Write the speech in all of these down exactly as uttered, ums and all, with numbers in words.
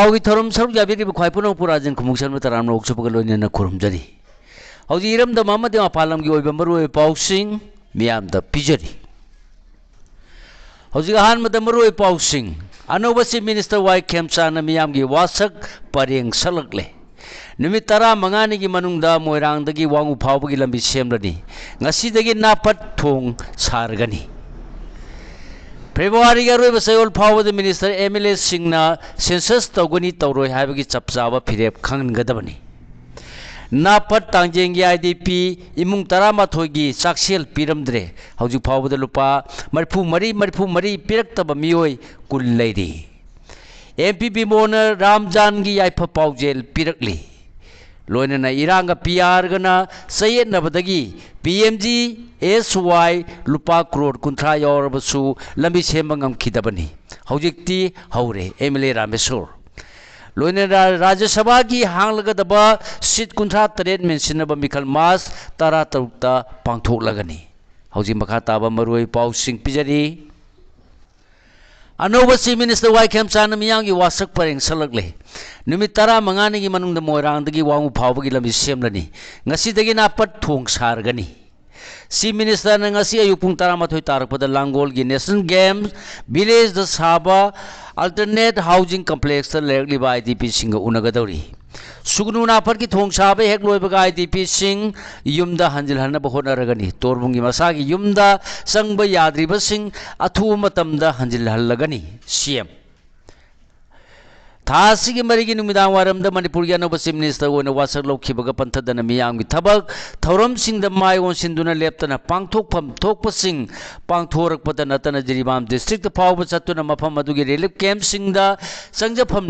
ꯄꯥꯎꯒꯤ ꯊꯧꯔꯝ ꯁꯔꯨꯛ ꯌꯥꯕꯤꯔꯤꯕ ꯈ꯭ꯋꯥꯏ ꯄꯨꯝꯅꯃꯛꯄꯨ ꯔꯥꯖꯦꯟ ꯈꯨꯃꯨꯛꯆꯟꯕ ꯇꯔꯥꯝꯅ ꯑꯣꯛꯆꯕꯒ ꯂꯣꯏꯅꯅ ꯈꯨꯔꯨꯝꯖꯔꯤ꯫ ꯍꯧꯖꯤꯛ ꯏꯔꯝꯗꯝ ꯑꯃꯗꯤ ꯃꯄꯥꯟ ꯂꯝꯒꯤ ꯑꯣꯏꯕ ꯃꯔꯨꯑꯣꯏꯕ ꯄꯥꯎꯁꯤꯡ ꯃꯤꯌꯥꯝꯗ ꯄꯤꯖꯔꯤ꯫ ꯍꯧꯖꯤꯛ ꯑꯍꯥꯟꯕꯗ ꯃꯔꯨꯑꯣꯏꯕ ꯄꯥꯎꯁꯤꯡ꯫ ꯑꯅꯧꯕ Chief Minister ꯋꯥꯏ ꯈꯦꯝꯆꯥꯟꯅ ꯃꯤꯌꯥꯝꯒꯤ ꯋꯥꯁꯛ ꯄꯔꯦꯡ ꯁꯛꯂꯛꯂꯦ꯫ ꯅꯨꯃꯤꯠ ꯇꯔꯥꯃꯉꯥꯅꯤꯒꯤ ꯃꯅꯨꯡꯗ ꯃꯣꯏꯔꯥꯡꯗꯒꯤ ꯋꯥꯉꯨ ꯐꯥꯎꯕꯒꯤ ꯂꯝꯕꯤ ꯁꯦꯝꯂꯅꯤ꯫ ꯉꯁꯤꯗꯒꯤ ꯅꯥꯄꯠ ꯊꯣꯡ ꯁꯥꯔꯒꯅꯤ꯫ ꯐꯦꯕ꯭ꯔꯨꯋꯥꯔꯤꯒꯤ ꯑꯔꯣꯏꯕ ꯆꯌꯣꯜ ꯐꯥꯎꯕꯗ minister, MLA ꯁꯤꯡꯅ census ꯇꯧꯒꯅꯤ ꯇꯧꯔꯣꯏ ꯍꯥꯏꯕꯒꯤ ꯆꯞ ꯆꯥꯕ ꯐꯤꯔꯦꯞ ꯈꯪꯍꯟꯒꯗꯕꯅꯤ꯫ ꯅꯥꯄꯠ ꯇꯥꯡꯖꯦꯡꯒꯤ IDP ꯏꯃꯨꯡ ꯇꯔꯥꯃꯥꯊꯣꯏꯒꯤ ꯆꯥꯛꯁꯦꯜ ꯄꯤꯔꯝꯗ꯭ꯔꯦ꯫ ꯍꯧꯖꯤꯛ ꯐꯥꯎꯕꯗ ꯂꯨꯄꯥ ꯃꯔꯤꯐꯨ ꯃꯔꯤ, ꯃꯔꯤꯐꯨ ꯃꯔꯤ ꯄꯤꯔꯛꯇꯕ ꯃꯤꯑꯣꯏ ꯀꯨꯟ ꯂꯩꯔꯤ꯫ MP ꯕꯤꯃꯣꯜꯅ ꯔꯥꯝꯖꯥꯟꯒꯤ ꯌꯥꯏꯐ ꯄꯥꯎꯖꯦꯜ ꯄꯤꯔꯛꯂꯤ꯫ ꯂꯣꯏꯅꯅ ꯏꯔꯥꯡꯒ PRꯒꯅ ꯆꯌꯦꯠꯅꯕꯗꯒꯤ PMGSY ꯂꯨꯄꯥ ꯀ꯭ꯔꯣꯔ ꯀꯨꯟꯊ꯭ꯔꯥ ꯌꯥꯎꯔꯕꯁꯨ ꯂꯝꯕꯤ ꯁꯦꯝꯕ ꯉꯝꯈꯤꯗꯕꯅꯤ꯫ ꯍꯧꯖꯤꯛꯇꯤ ꯍꯧꯔꯦ꯫ MLA ꯔꯥꯃꯦꯁꯣꯔ꯫ ꯂꯣꯏꯅꯅ ꯔꯥꯖ꯭ꯌ ꯁꯚꯥꯒꯤ ꯍꯥꯡꯂꯒꯗꯕ seat ꯀꯨꯟꯊ꯭ꯔꯥ ꯇꯔꯦꯠ ꯃꯦꯟꯁꯤꯟꯅꯕ ꯃꯤꯈꯜ March ꯇꯔꯥ ꯇꯔꯨꯛꯇ ꯄꯥꯡꯊꯣꯛꯂꯒꯅꯤ꯫ ꯍꯧꯖꯤꯛ ꯃꯈꯥ ꯇꯥꯕ ꯃꯔꯨꯑꯣꯏꯕ ꯄꯥꯎꯁꯤꯡ ꯄꯤꯖꯔꯤ꯫ ꯑꯅꯧꯕ Chief Minister ꯋꯥꯏ ꯈꯦꯝꯆꯥꯟꯅ ꯃꯤꯌꯥꯝꯒꯤ ꯋꯥꯁꯛ ꯄꯔꯦꯡ ꯁꯛꯂꯛꯂꯦ꯫ ꯅꯨꯃꯤꯠ ꯇꯔꯥꯃꯉꯥꯅꯤꯒꯤ ꯃꯅꯨꯡꯗ ꯃꯣꯏꯔꯥꯡꯗꯒꯤ ꯋꯥꯉꯨ ꯐꯥꯎꯕꯒꯤ ꯂꯝꯕꯤ ꯁꯦꯝꯂꯅꯤ꯫ ꯉꯁꯤꯗꯒꯤ ꯅꯥꯄꯠ ꯊꯣꯡ ꯁꯥꯔꯒꯅꯤ꯫ Chief Ministerꯅ ꯉꯁꯤ ꯑꯌꯨꯛ ꯄꯨꯡ ꯇꯔꯥꯃꯥꯊꯣꯏ ꯇꯥꯔꯛꯄꯗ ꯂꯥꯡꯒꯣꯜꯒꯤ National Games Villageꯗ ꯁꯥꯕ Alternate Housing Complexꯇ ꯂꯩꯔꯛꯂꯤꯕ IDPꯁꯤꯡꯒ ꯎꯅꯒꯗꯧꯔꯤ꯫ ꯁꯨꯒꯅꯨ ꯅꯥꯄꯠꯀꯤ ꯊꯣꯡ ꯁꯥꯕ ꯍꯦꯛ ꯂꯣꯏꯕꯒ IDPꯁꯤꯡ ꯌꯨꯝꯗ ꯍꯟꯖꯤꯜꯍꯟꯅꯕ ꯍꯣꯠꯅꯔꯒꯅꯤ꯫ ꯇꯣꯔꯕꯨꯡꯒꯤ ꯃꯁꯥꯒꯤ ꯌꯨꯝꯗ ꯆꯪꯕ ꯌꯥꯗ꯭ꯔꯤꯕꯁꯤꯡ ꯑꯊꯨꯕ ꯃꯇꯝꯗ ꯍꯟꯖꯤꯜꯍꯜꯂꯒꯅꯤ꯫ CM꯫ ꯊꯥ ꯑꯁꯤꯒꯤ ꯃꯔꯤꯒꯤ ꯅꯨꯃꯤꯗꯥꯡ ꯋꯥꯏꯔꯝꯗ ꯃꯅꯤꯄꯨꯔꯒꯤ ꯑꯅꯧꯕ Chief Minister ꯑꯣꯏꯅ ꯋꯥꯁꯛ ꯂꯧꯈꯤꯕꯒ ꯄꯟꯊꯗꯅ ꯃꯤꯌꯥꯝꯒꯤ ꯊꯕꯛ ꯊꯧꯔꯝꯁꯤꯡꯗ ꯃꯥꯏ ꯑꯣꯟꯁꯤꯟꯗꯨꯅ ꯂꯦꯞꯇꯅ ꯄꯥꯡꯊꯣꯛꯐꯝ ꯊꯣꯛꯄꯁꯤꯡ ꯄꯥꯡꯊꯣꯔꯛꯄꯗ ꯅꯠꯇꯅ ꯖꯤꯔꯤꯕꯥꯝ district ꯐꯥꯎꯕ ꯆꯠꯇꯨꯅ ꯃꯐꯝ ꯑꯗꯨꯒꯤ relief campꯁꯤꯡꯗ ꯆꯪꯖꯐꯝ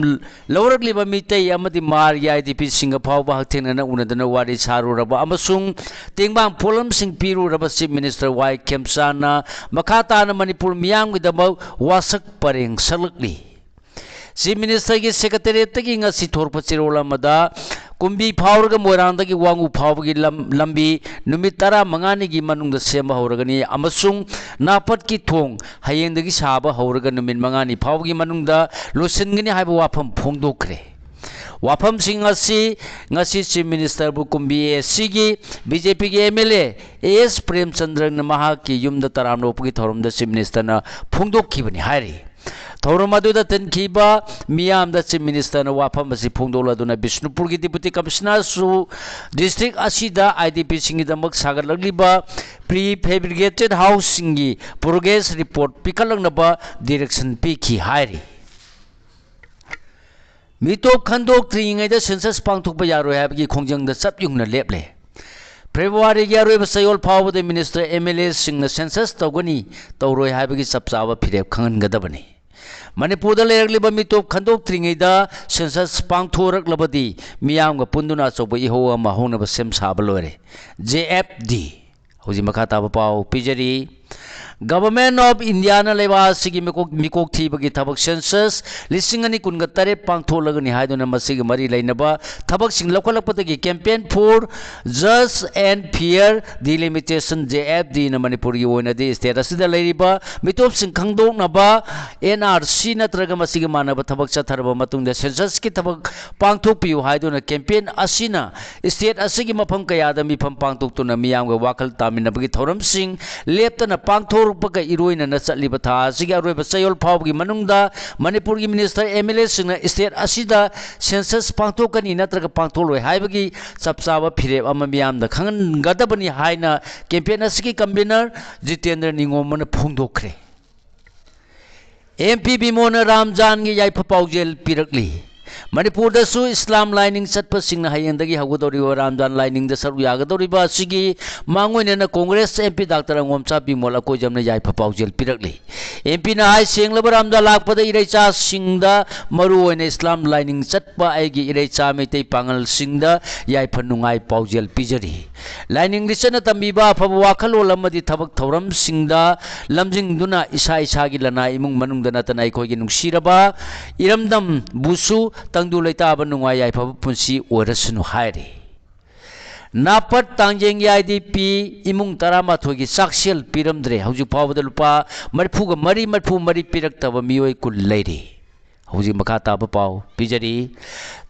ꯂꯧꯔꯛꯂꯤꯕ ꯃꯤꯇꯩ ꯑꯃꯗꯤ ꯃꯥꯔꯒꯤ IDPꯁꯤꯡꯒ ꯐꯥꯎꯕ ꯍꯛꯊꯦꯡꯅꯅ ꯎꯅꯗꯨꯅ ꯋꯥꯔꯤ ꯁꯥꯔꯨꯔꯕ ꯑꯃꯁꯨꯡ ꯇꯦꯡꯕꯥꯡ ꯄꯣꯠꯂꯝꯁꯤꯡ ꯄꯤꯔꯨꯔꯕ Chief Minister ꯋꯥꯏ ꯈꯦꯝꯆꯥꯟꯅ ꯃꯈꯥ ꯇꯥꯅ ꯃꯅꯤꯄꯨꯔ ꯃꯤꯌꯥꯝꯒꯤꯗꯃꯛ ꯋꯥꯁꯛ ꯄꯔꯦꯡ ꯁꯛꯂꯛꯂꯤ꯫ Chief Ministerꯒꯤ Secretariatꯇꯒꯤ ꯉꯁꯤ ꯊꯣꯔꯛꯄ ꯆꯦꯔꯣꯜ ꯑꯃꯗ ꯀꯨꯝꯕꯤ ꯐꯥꯎꯔꯒ ꯃꯣꯏꯔꯥꯡꯗꯒꯤ ꯋꯥꯡꯉꯨ ꯐꯥꯎꯕꯒꯤ ꯂꯝ-, ꯂꯝꯕꯤ ꯅꯨꯃꯤꯠ ꯇꯔꯥꯃꯉꯥꯅꯤꯒꯤ ꯃꯅꯨꯡꯗ ꯁꯦꯝꯕ ꯍꯧꯔꯒꯅꯤ ꯑꯃꯁꯨꯡ ꯅꯥꯄꯠꯀꯤ ꯊꯣꯡ ꯍꯌꯦꯡꯗꯒꯤ ꯁꯥꯕ ꯍꯧꯔꯒ ꯅꯨꯃꯤꯠ ꯃꯉꯥꯅꯤ ꯐꯥꯎꯕꯒꯤ ꯃꯅꯨꯡꯗ ꯂꯣꯏꯁꯤꯟꯒꯅꯤ ꯍꯥꯏꯕ ꯋꯥꯐꯝ ꯐꯣꯡꯗꯣꯛꯈ꯭ꯔꯦ꯫ ꯋꯥꯐꯝꯁꯤꯡ ꯑꯁꯤ ꯉꯁꯤ Chief Ministerꯕꯨ ꯀꯨꯝꯕꯤ ACꯒꯤ BJPꯒꯤ MLA AS ꯄ꯭ꯔꯦꯝꯆꯟꯗ꯭ꯔꯅ ꯃꯍꯥꯛꯀꯤ ꯌꯨꯝꯗ ꯇꯔꯥꯝꯅ ꯑꯣꯛꯄꯒꯤ ꯊꯧꯔꯝꯗ Chief Ministerꯅ ꯐꯣꯡꯗꯣꯛꯈꯤꯕꯅꯤ ꯍꯥꯏꯔꯤ꯫ ꯊꯧꯔꯝ ꯑꯗꯨꯗ ꯇꯤꯟꯈꯤꯕ ꯃꯤꯌꯥꯝꯗ Chief Ministerꯅ ꯋꯥꯐꯝ ꯑꯁꯤ ꯐꯣꯡꯗꯣꯛꯂꯗꯨꯅ ꯕꯤꯁꯅꯨꯄꯨꯔꯒꯤ Deputy Commissionerꯁꯨ district ꯑꯁꯤꯗ IDPꯁꯤꯡꯒꯤꯗꯃꯛ ꯁꯥꯒꯠꯂꯛꯂꯤꯕ prefabricated houseꯁꯤꯡꯒꯤ progress report ꯄꯤꯈꯠꯂꯛꯅꯕ direction ꯄꯤꯈꯤ ꯍꯥꯏꯔꯤ꯫ ꯃꯤꯇꯣꯞ ꯈꯟꯗꯣꯛꯇ꯭ꯔꯤꯉꯩꯗ census ꯄꯥꯡꯊꯣꯛꯄ ꯌꯥꯔꯣꯏ ꯍꯥꯏꯕꯒꯤ ꯈꯣꯡꯖꯪꯗ ꯆꯞ ꯌꯨꯡꯅ ꯂꯦꯞꯂꯦ꯫ Februaryꯒꯤ ꯑꯔꯣꯏꯕ ꯆꯌꯣꯜ ꯐꯥꯎꯕꯗ Minister, MLAꯁꯤꯡꯅ census ꯇꯧꯒꯅꯤ, ꯇꯧꯔꯣꯏ ꯍꯥꯏꯕꯒꯤ ꯆꯞ ꯆꯥꯕ ꯐꯤꯔꯦꯞ ꯈꯪꯍꯟꯒꯗꯕꯅꯤ꯫ ꯃꯅꯤꯄꯨꯔꯗ ꯂꯩꯔꯛꯂꯤꯕ ꯃꯤꯇꯣꯞ ꯈꯟꯗꯣꯛꯇ꯭ꯔꯤꯉꯩꯗ census ꯄꯥꯡꯊꯣꯔꯛꯂꯕꯗꯤ ꯃꯤꯌꯥꯝꯒ ꯄꯨꯟꯗꯨꯅ ꯑꯆꯧꯕ ꯏꯍꯧ ꯑꯃ ꯍꯧꯅꯕ ꯁꯦꯝ ꯁꯥꯕ ꯂꯣꯏꯔꯦ꯫ JFD꯫ ꯍꯧꯖꯤꯛ ꯃꯈꯥ ꯇꯥꯕ ꯄꯥꯎ ꯄꯤꯖꯔꯤ꯫ Government of Indiaꯅ ꯂꯩꯕꯥꯛ ꯑꯁꯤꯒꯤ ꯃꯤꯀꯣꯛ-, ꯃꯤꯀꯣꯛ ꯊꯤꯕꯒꯤ ꯊꯕꯛ census ꯂꯤꯁꯤꯡ ꯑꯅꯤ ꯀꯨꯟꯒ ꯇꯔꯦꯠ ꯄꯥꯡꯊꯣꯛꯂꯒꯅꯤ ꯍꯥꯏꯗꯨꯅ ꯃꯁꯤꯒꯤ ꯃꯔꯤ ꯂꯩꯅꯕ ꯊꯕꯛꯁꯤꯡ ꯂꯧꯈꯠꯂꯛꯄꯗꯒꯤ Campaign for Just and Fair Delimitation, JFDꯅ ꯃꯅꯤꯄꯨꯔꯒꯤ ꯑꯣꯏꯅꯗꯤ state ꯑꯁꯤꯗ ꯂꯩꯔꯤꯕ ꯃꯤꯇꯣꯞꯁꯤꯡ ꯈꯪꯗꯣꯛꯅꯕ NRC ꯅꯠꯇ꯭ꯔꯒ ꯃꯁꯤꯒ ꯃꯥꯟꯅꯕ ꯊꯕꯛ ꯆꯠꯊꯔꯕ ꯃꯇꯨꯡꯗ censusꯀꯤ ꯊꯕꯛ ꯄꯥꯡꯊꯣꯛꯄꯤꯌꯨ ꯍꯥꯏꯗꯨꯅ campaign ꯑꯁꯤꯅ state ꯑꯁꯤꯒꯤ ꯃꯐꯝ ꯀꯌꯥꯗ ꯃꯤꯐꯝ ꯄꯥꯡꯊꯣꯛꯇꯨꯅ ꯃꯤꯌꯥꯝꯒ ꯋꯥꯈꯜ ꯇꯥꯃꯤꯟꯅꯕꯒꯤ ꯊꯧꯔꯝꯁꯤꯡ ꯂꯦꯞꯇꯅ ꯄꯥꯡꯊꯣꯔꯛꯄꯒ ꯏꯔꯣꯏꯅꯅ ꯆꯠꯂꯤꯕ ꯊꯥ ꯑꯁꯤꯒꯤ ꯑꯔꯣꯏꯕ ꯆꯌꯣꯜ ꯐꯥꯎꯕꯒꯤ ꯃꯅꯨꯡꯗ ꯃꯅꯤꯄꯨꯔꯒꯤ Minister, MLAꯁꯤꯡꯅ state ꯑꯁꯤꯗ census ꯄꯥꯡꯊꯣꯛꯀꯅꯤ ꯅꯠꯇ꯭ꯔꯒ ꯄꯥꯡꯊꯣꯛꯂꯣꯏ ꯍꯥꯏꯕꯒꯤ ꯆꯞ ꯆꯥꯕ ꯐꯤꯔꯦꯞ ꯑꯃ ꯃꯤꯌꯥꯝꯗ ꯈꯪꯍꯟꯒꯗꯕꯅꯤ ꯍꯥꯏꯅ campaign ꯑꯁꯤꯒꯤ convener ꯖꯤꯇꯦꯟꯗ꯭ꯔ ꯅꯤꯉꯣꯝꯕꯅ ꯐꯣꯡꯗꯣꯛꯈ꯭ꯔꯦ꯫ MP ꯕꯤꯃꯣꯜꯅ ꯔꯥꯝꯖꯥꯟꯒꯤ ꯌꯥꯏꯐ ꯄꯥꯎꯖꯦꯜ ꯄꯤꯔꯛꯂꯤ꯫ ꯃꯅꯤꯄꯨꯔꯗꯁꯨ ꯏꯁꯂꯥꯝ ꯂꯥꯏꯅꯤꯡ ꯆꯠꯄꯁꯤꯡꯅ ꯍꯌꯦꯡꯗꯒꯤ ꯍꯧꯒꯗꯧꯔꯤꯕ ꯔꯥꯝꯖꯥꯟ ꯂꯥꯏꯅꯤꯡꯗ ꯁꯔꯨꯛ ꯌꯥꯒꯗꯧꯔꯤꯕ ꯑꯁꯤꯒꯤ ꯃꯥꯡꯑꯣꯏꯅꯅ Congress MP Doctor ꯑꯉꯣꯝꯆꯥ ꯕꯤꯃꯣꯜ ꯑꯀꯣꯏꯖꯝꯅ ꯌꯥꯏꯐ ꯄꯥꯎꯖꯦꯜ ꯄꯤꯔꯛꯂꯤ꯫ MPꯅ ꯍꯥꯏ, ꯁꯦꯡꯂꯕ ꯔꯥꯝꯖꯥꯟ ꯂꯥꯛꯄꯗ ꯏꯔꯩꯆꯥꯁꯤꯡꯗ, ꯃꯔꯨꯑꯣꯏꯅ ꯏꯁꯂꯥꯝ ꯂꯥꯏꯅꯤꯡ ꯆꯠꯄ ꯑꯩꯒꯤ ꯏꯔꯩꯆꯥ ꯃꯩꯇꯩ ꯄꯥꯉꯜꯁꯤꯡꯗ ꯌꯥꯏꯐ ꯅꯨꯡꯉꯥꯏ ꯄꯥꯎꯖꯦꯜ ꯄꯤꯖꯔꯤ꯫ ꯂꯥꯏꯅꯤꯡ ꯂꯤꯆꯠꯅ ꯇꯝꯕꯤꯕ ꯑꯐꯕ ꯋꯥꯈꯜꯂꯣꯟ ꯑꯃꯗꯤ ꯊꯕꯛ ꯊꯧꯔꯝꯁꯤꯡꯗ ꯂꯝꯖꯤꯡꯗꯨꯅ ꯏꯁꯥ ꯏꯁꯥꯒꯤ ꯂꯅꯥꯏ ꯏꯃꯨꯡ ꯃꯅꯨꯡꯗ ꯅꯠꯇꯅ ꯑꯩꯈꯣꯏꯒꯤ ꯅꯨꯡꯁꯤꯔꯕ ꯏꯔꯝꯗꯝꯕꯨꯁꯨ ꯇꯪꯗꯨ ꯂꯩꯇꯥꯕ ꯅꯨꯡꯉꯥꯏ ꯌꯥꯏꯐꯕ ꯄꯨꯟꯁꯤ ꯑꯣꯏꯔꯁꯅꯨ ꯍꯥꯏꯔꯤ꯫ ꯅꯥꯄꯠ ꯇꯥꯡꯖꯦꯡꯒꯤ IDP ꯏꯃꯨꯡ ꯇꯔꯥꯃꯥꯊꯣꯏꯒꯤ ꯆꯥꯛꯁꯦꯜ ꯄꯤꯔꯝꯗ꯭ꯔꯦ꯫ ꯍꯧꯖꯤꯛ ꯐꯥꯎꯕꯗ ꯂꯨꯄꯥ ꯃꯔꯤꯐꯨꯒ ꯃꯔꯤ, ꯃꯔꯤꯐꯨ ꯃꯔꯤ ꯄꯤꯔꯛꯇꯕ ꯃꯤꯑꯣꯏ ꯀꯨꯟ ꯂꯩꯔꯤ꯫ ꯍꯧꯖꯤꯛ ꯃꯈꯥ ꯇꯥꯕ ꯄꯥꯎ ꯄꯤꯖꯔꯤ꯫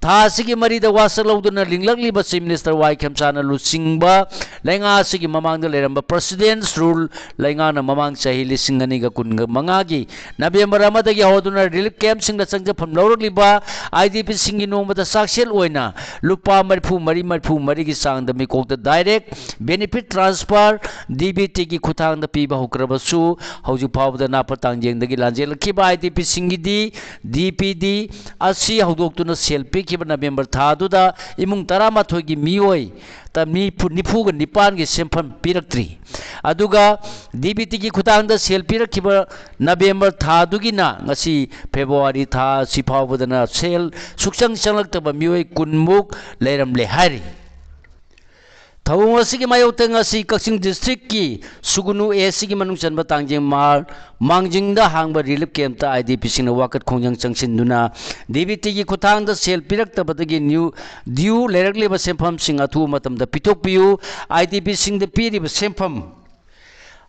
ꯊꯥ ꯑꯁꯤꯒꯤ ꯃꯔꯤꯗ ꯋꯥꯁꯛ ꯂꯧꯗꯨꯅ ꯂꯤꯡꯂꯛꯂꯤꯕ Chief Minister ꯋꯥꯏ ꯈꯦꯝꯁꯥꯅ ꯂꯨꯆꯤꯡꯕ ꯂꯩꯉꯥꯛ ꯑꯁꯤꯒꯤ ꯃꯃꯥꯡꯗ ꯂꯩꯔꯝꯕ President's Rule ꯂꯩꯉꯥꯛꯅ ꯃꯃꯥꯡ ꯆꯍꯤ ꯂꯤꯁꯤꯡ ꯑꯅꯤꯒ ꯀꯨꯟꯃꯉꯥꯒꯤ November ꯑꯃꯗꯒꯤ ꯍꯧꯗꯨꯅ relief campꯁꯤꯡꯗ ꯆꯪꯖꯐꯝ ꯂꯧꯔꯛꯂꯤꯕ IDPꯁꯤꯡꯒꯤ ꯅꯣꯡꯃꯗ ꯆꯥꯛꯁꯦꯜ ꯑꯣꯏꯅ ꯂꯨꯄꯥ ꯃꯔꯤꯐꯨ ꯃꯔꯤ, ꯃꯔꯤꯐꯨ ꯃꯔꯤꯒꯤ ꯆꯥꯡꯗ ꯃꯤꯀꯣꯛꯇ direct benefit transfer DBTꯒꯤ ꯈꯨꯠꯊꯥꯡꯗ ꯄꯤꯕ ꯍꯧꯈ꯭ꯔꯕꯁꯨ, ꯍꯧꯖꯤꯛ ꯐꯥꯎꯕꯗ ꯅꯥꯄ ꯇꯥꯡꯖꯦꯡꯗꯒꯤ ꯂꯥꯟꯖꯦꯜꯂꯛꯈꯤꯕ IDPꯁꯤꯡꯒꯤꯗꯤ DBT ꯑꯁꯤ ꯍꯧꯗꯣꯛꯇꯨꯅ ꯁꯦꯜ ꯄꯤꯈꯤꯕ November ꯊꯥꯗꯨꯗ ꯏꯃꯨꯡ ꯇꯔꯥꯃꯥꯊꯣꯏꯒꯤ ꯃꯤꯑꯣꯏ ꯇ-, ꯃꯤ ꯐꯨ-, ꯅꯤꯐꯨꯒ ꯅꯤꯄꯥꯟꯒꯤ ꯁꯦꯟꯐꯝ ꯄꯤꯔꯛꯇ꯭ꯔꯤ꯫ ꯑꯗꯨꯒ DBTꯒꯤ ꯈꯨꯠꯊꯥꯡꯗ ꯁꯦꯜ ꯄꯤꯔꯛꯈꯤꯕ November ꯊꯥꯗꯨꯒꯤꯅ ꯉꯁꯤ February ꯊꯥ ꯑꯁꯤ ꯐꯥꯎꯕꯗꯅ ꯁꯦꯜ ꯁꯨꯛꯆꯪ ꯆꯪꯂꯛꯇꯕ ꯃꯤꯑꯣꯏ ꯀꯨꯟꯃꯨꯛ ꯂꯩꯔꯝꯂꯦ ꯍꯥꯏꯔꯤ꯫ ꯊꯧꯑꯣꯡ ꯑꯁꯤꯒꯤ ꯃꯥꯌꯣꯛꯇ ꯉꯁꯤ ꯀꯛꯆꯤꯡ districtꯀꯤ ꯁꯨꯒꯨꯅꯨ ACꯒꯤ ꯃꯅꯨꯡ ꯆꯟꯕ ꯇꯥꯡꯖꯦꯡ ꯃꯥꯔ ꯃꯥꯡꯖꯤꯡꯗ ꯍꯥꯡꯕ relief campꯇ IDPꯁꯤꯡꯅ ꯋꯥꯀꯠ ꯈꯣꯡꯖꯪ ꯆꯪꯁꯤꯟꯗꯨꯅ DBTꯒꯤ ꯈꯨꯠꯊꯥꯡꯗ ꯁꯦꯜ ꯄꯤꯔꯛꯇꯕꯗꯒꯤ new due ꯂꯩꯔꯛꯂꯤꯕ ꯁꯦꯟꯐꯝꯁꯤꯡ ꯑꯊꯨꯕ ꯃꯇꯝꯗ ꯄꯤꯊꯣꯛꯄꯤꯌꯨ, IDPꯁꯤꯡꯗ ꯄꯤꯔꯤꯕ ꯁꯦꯟꯐꯝ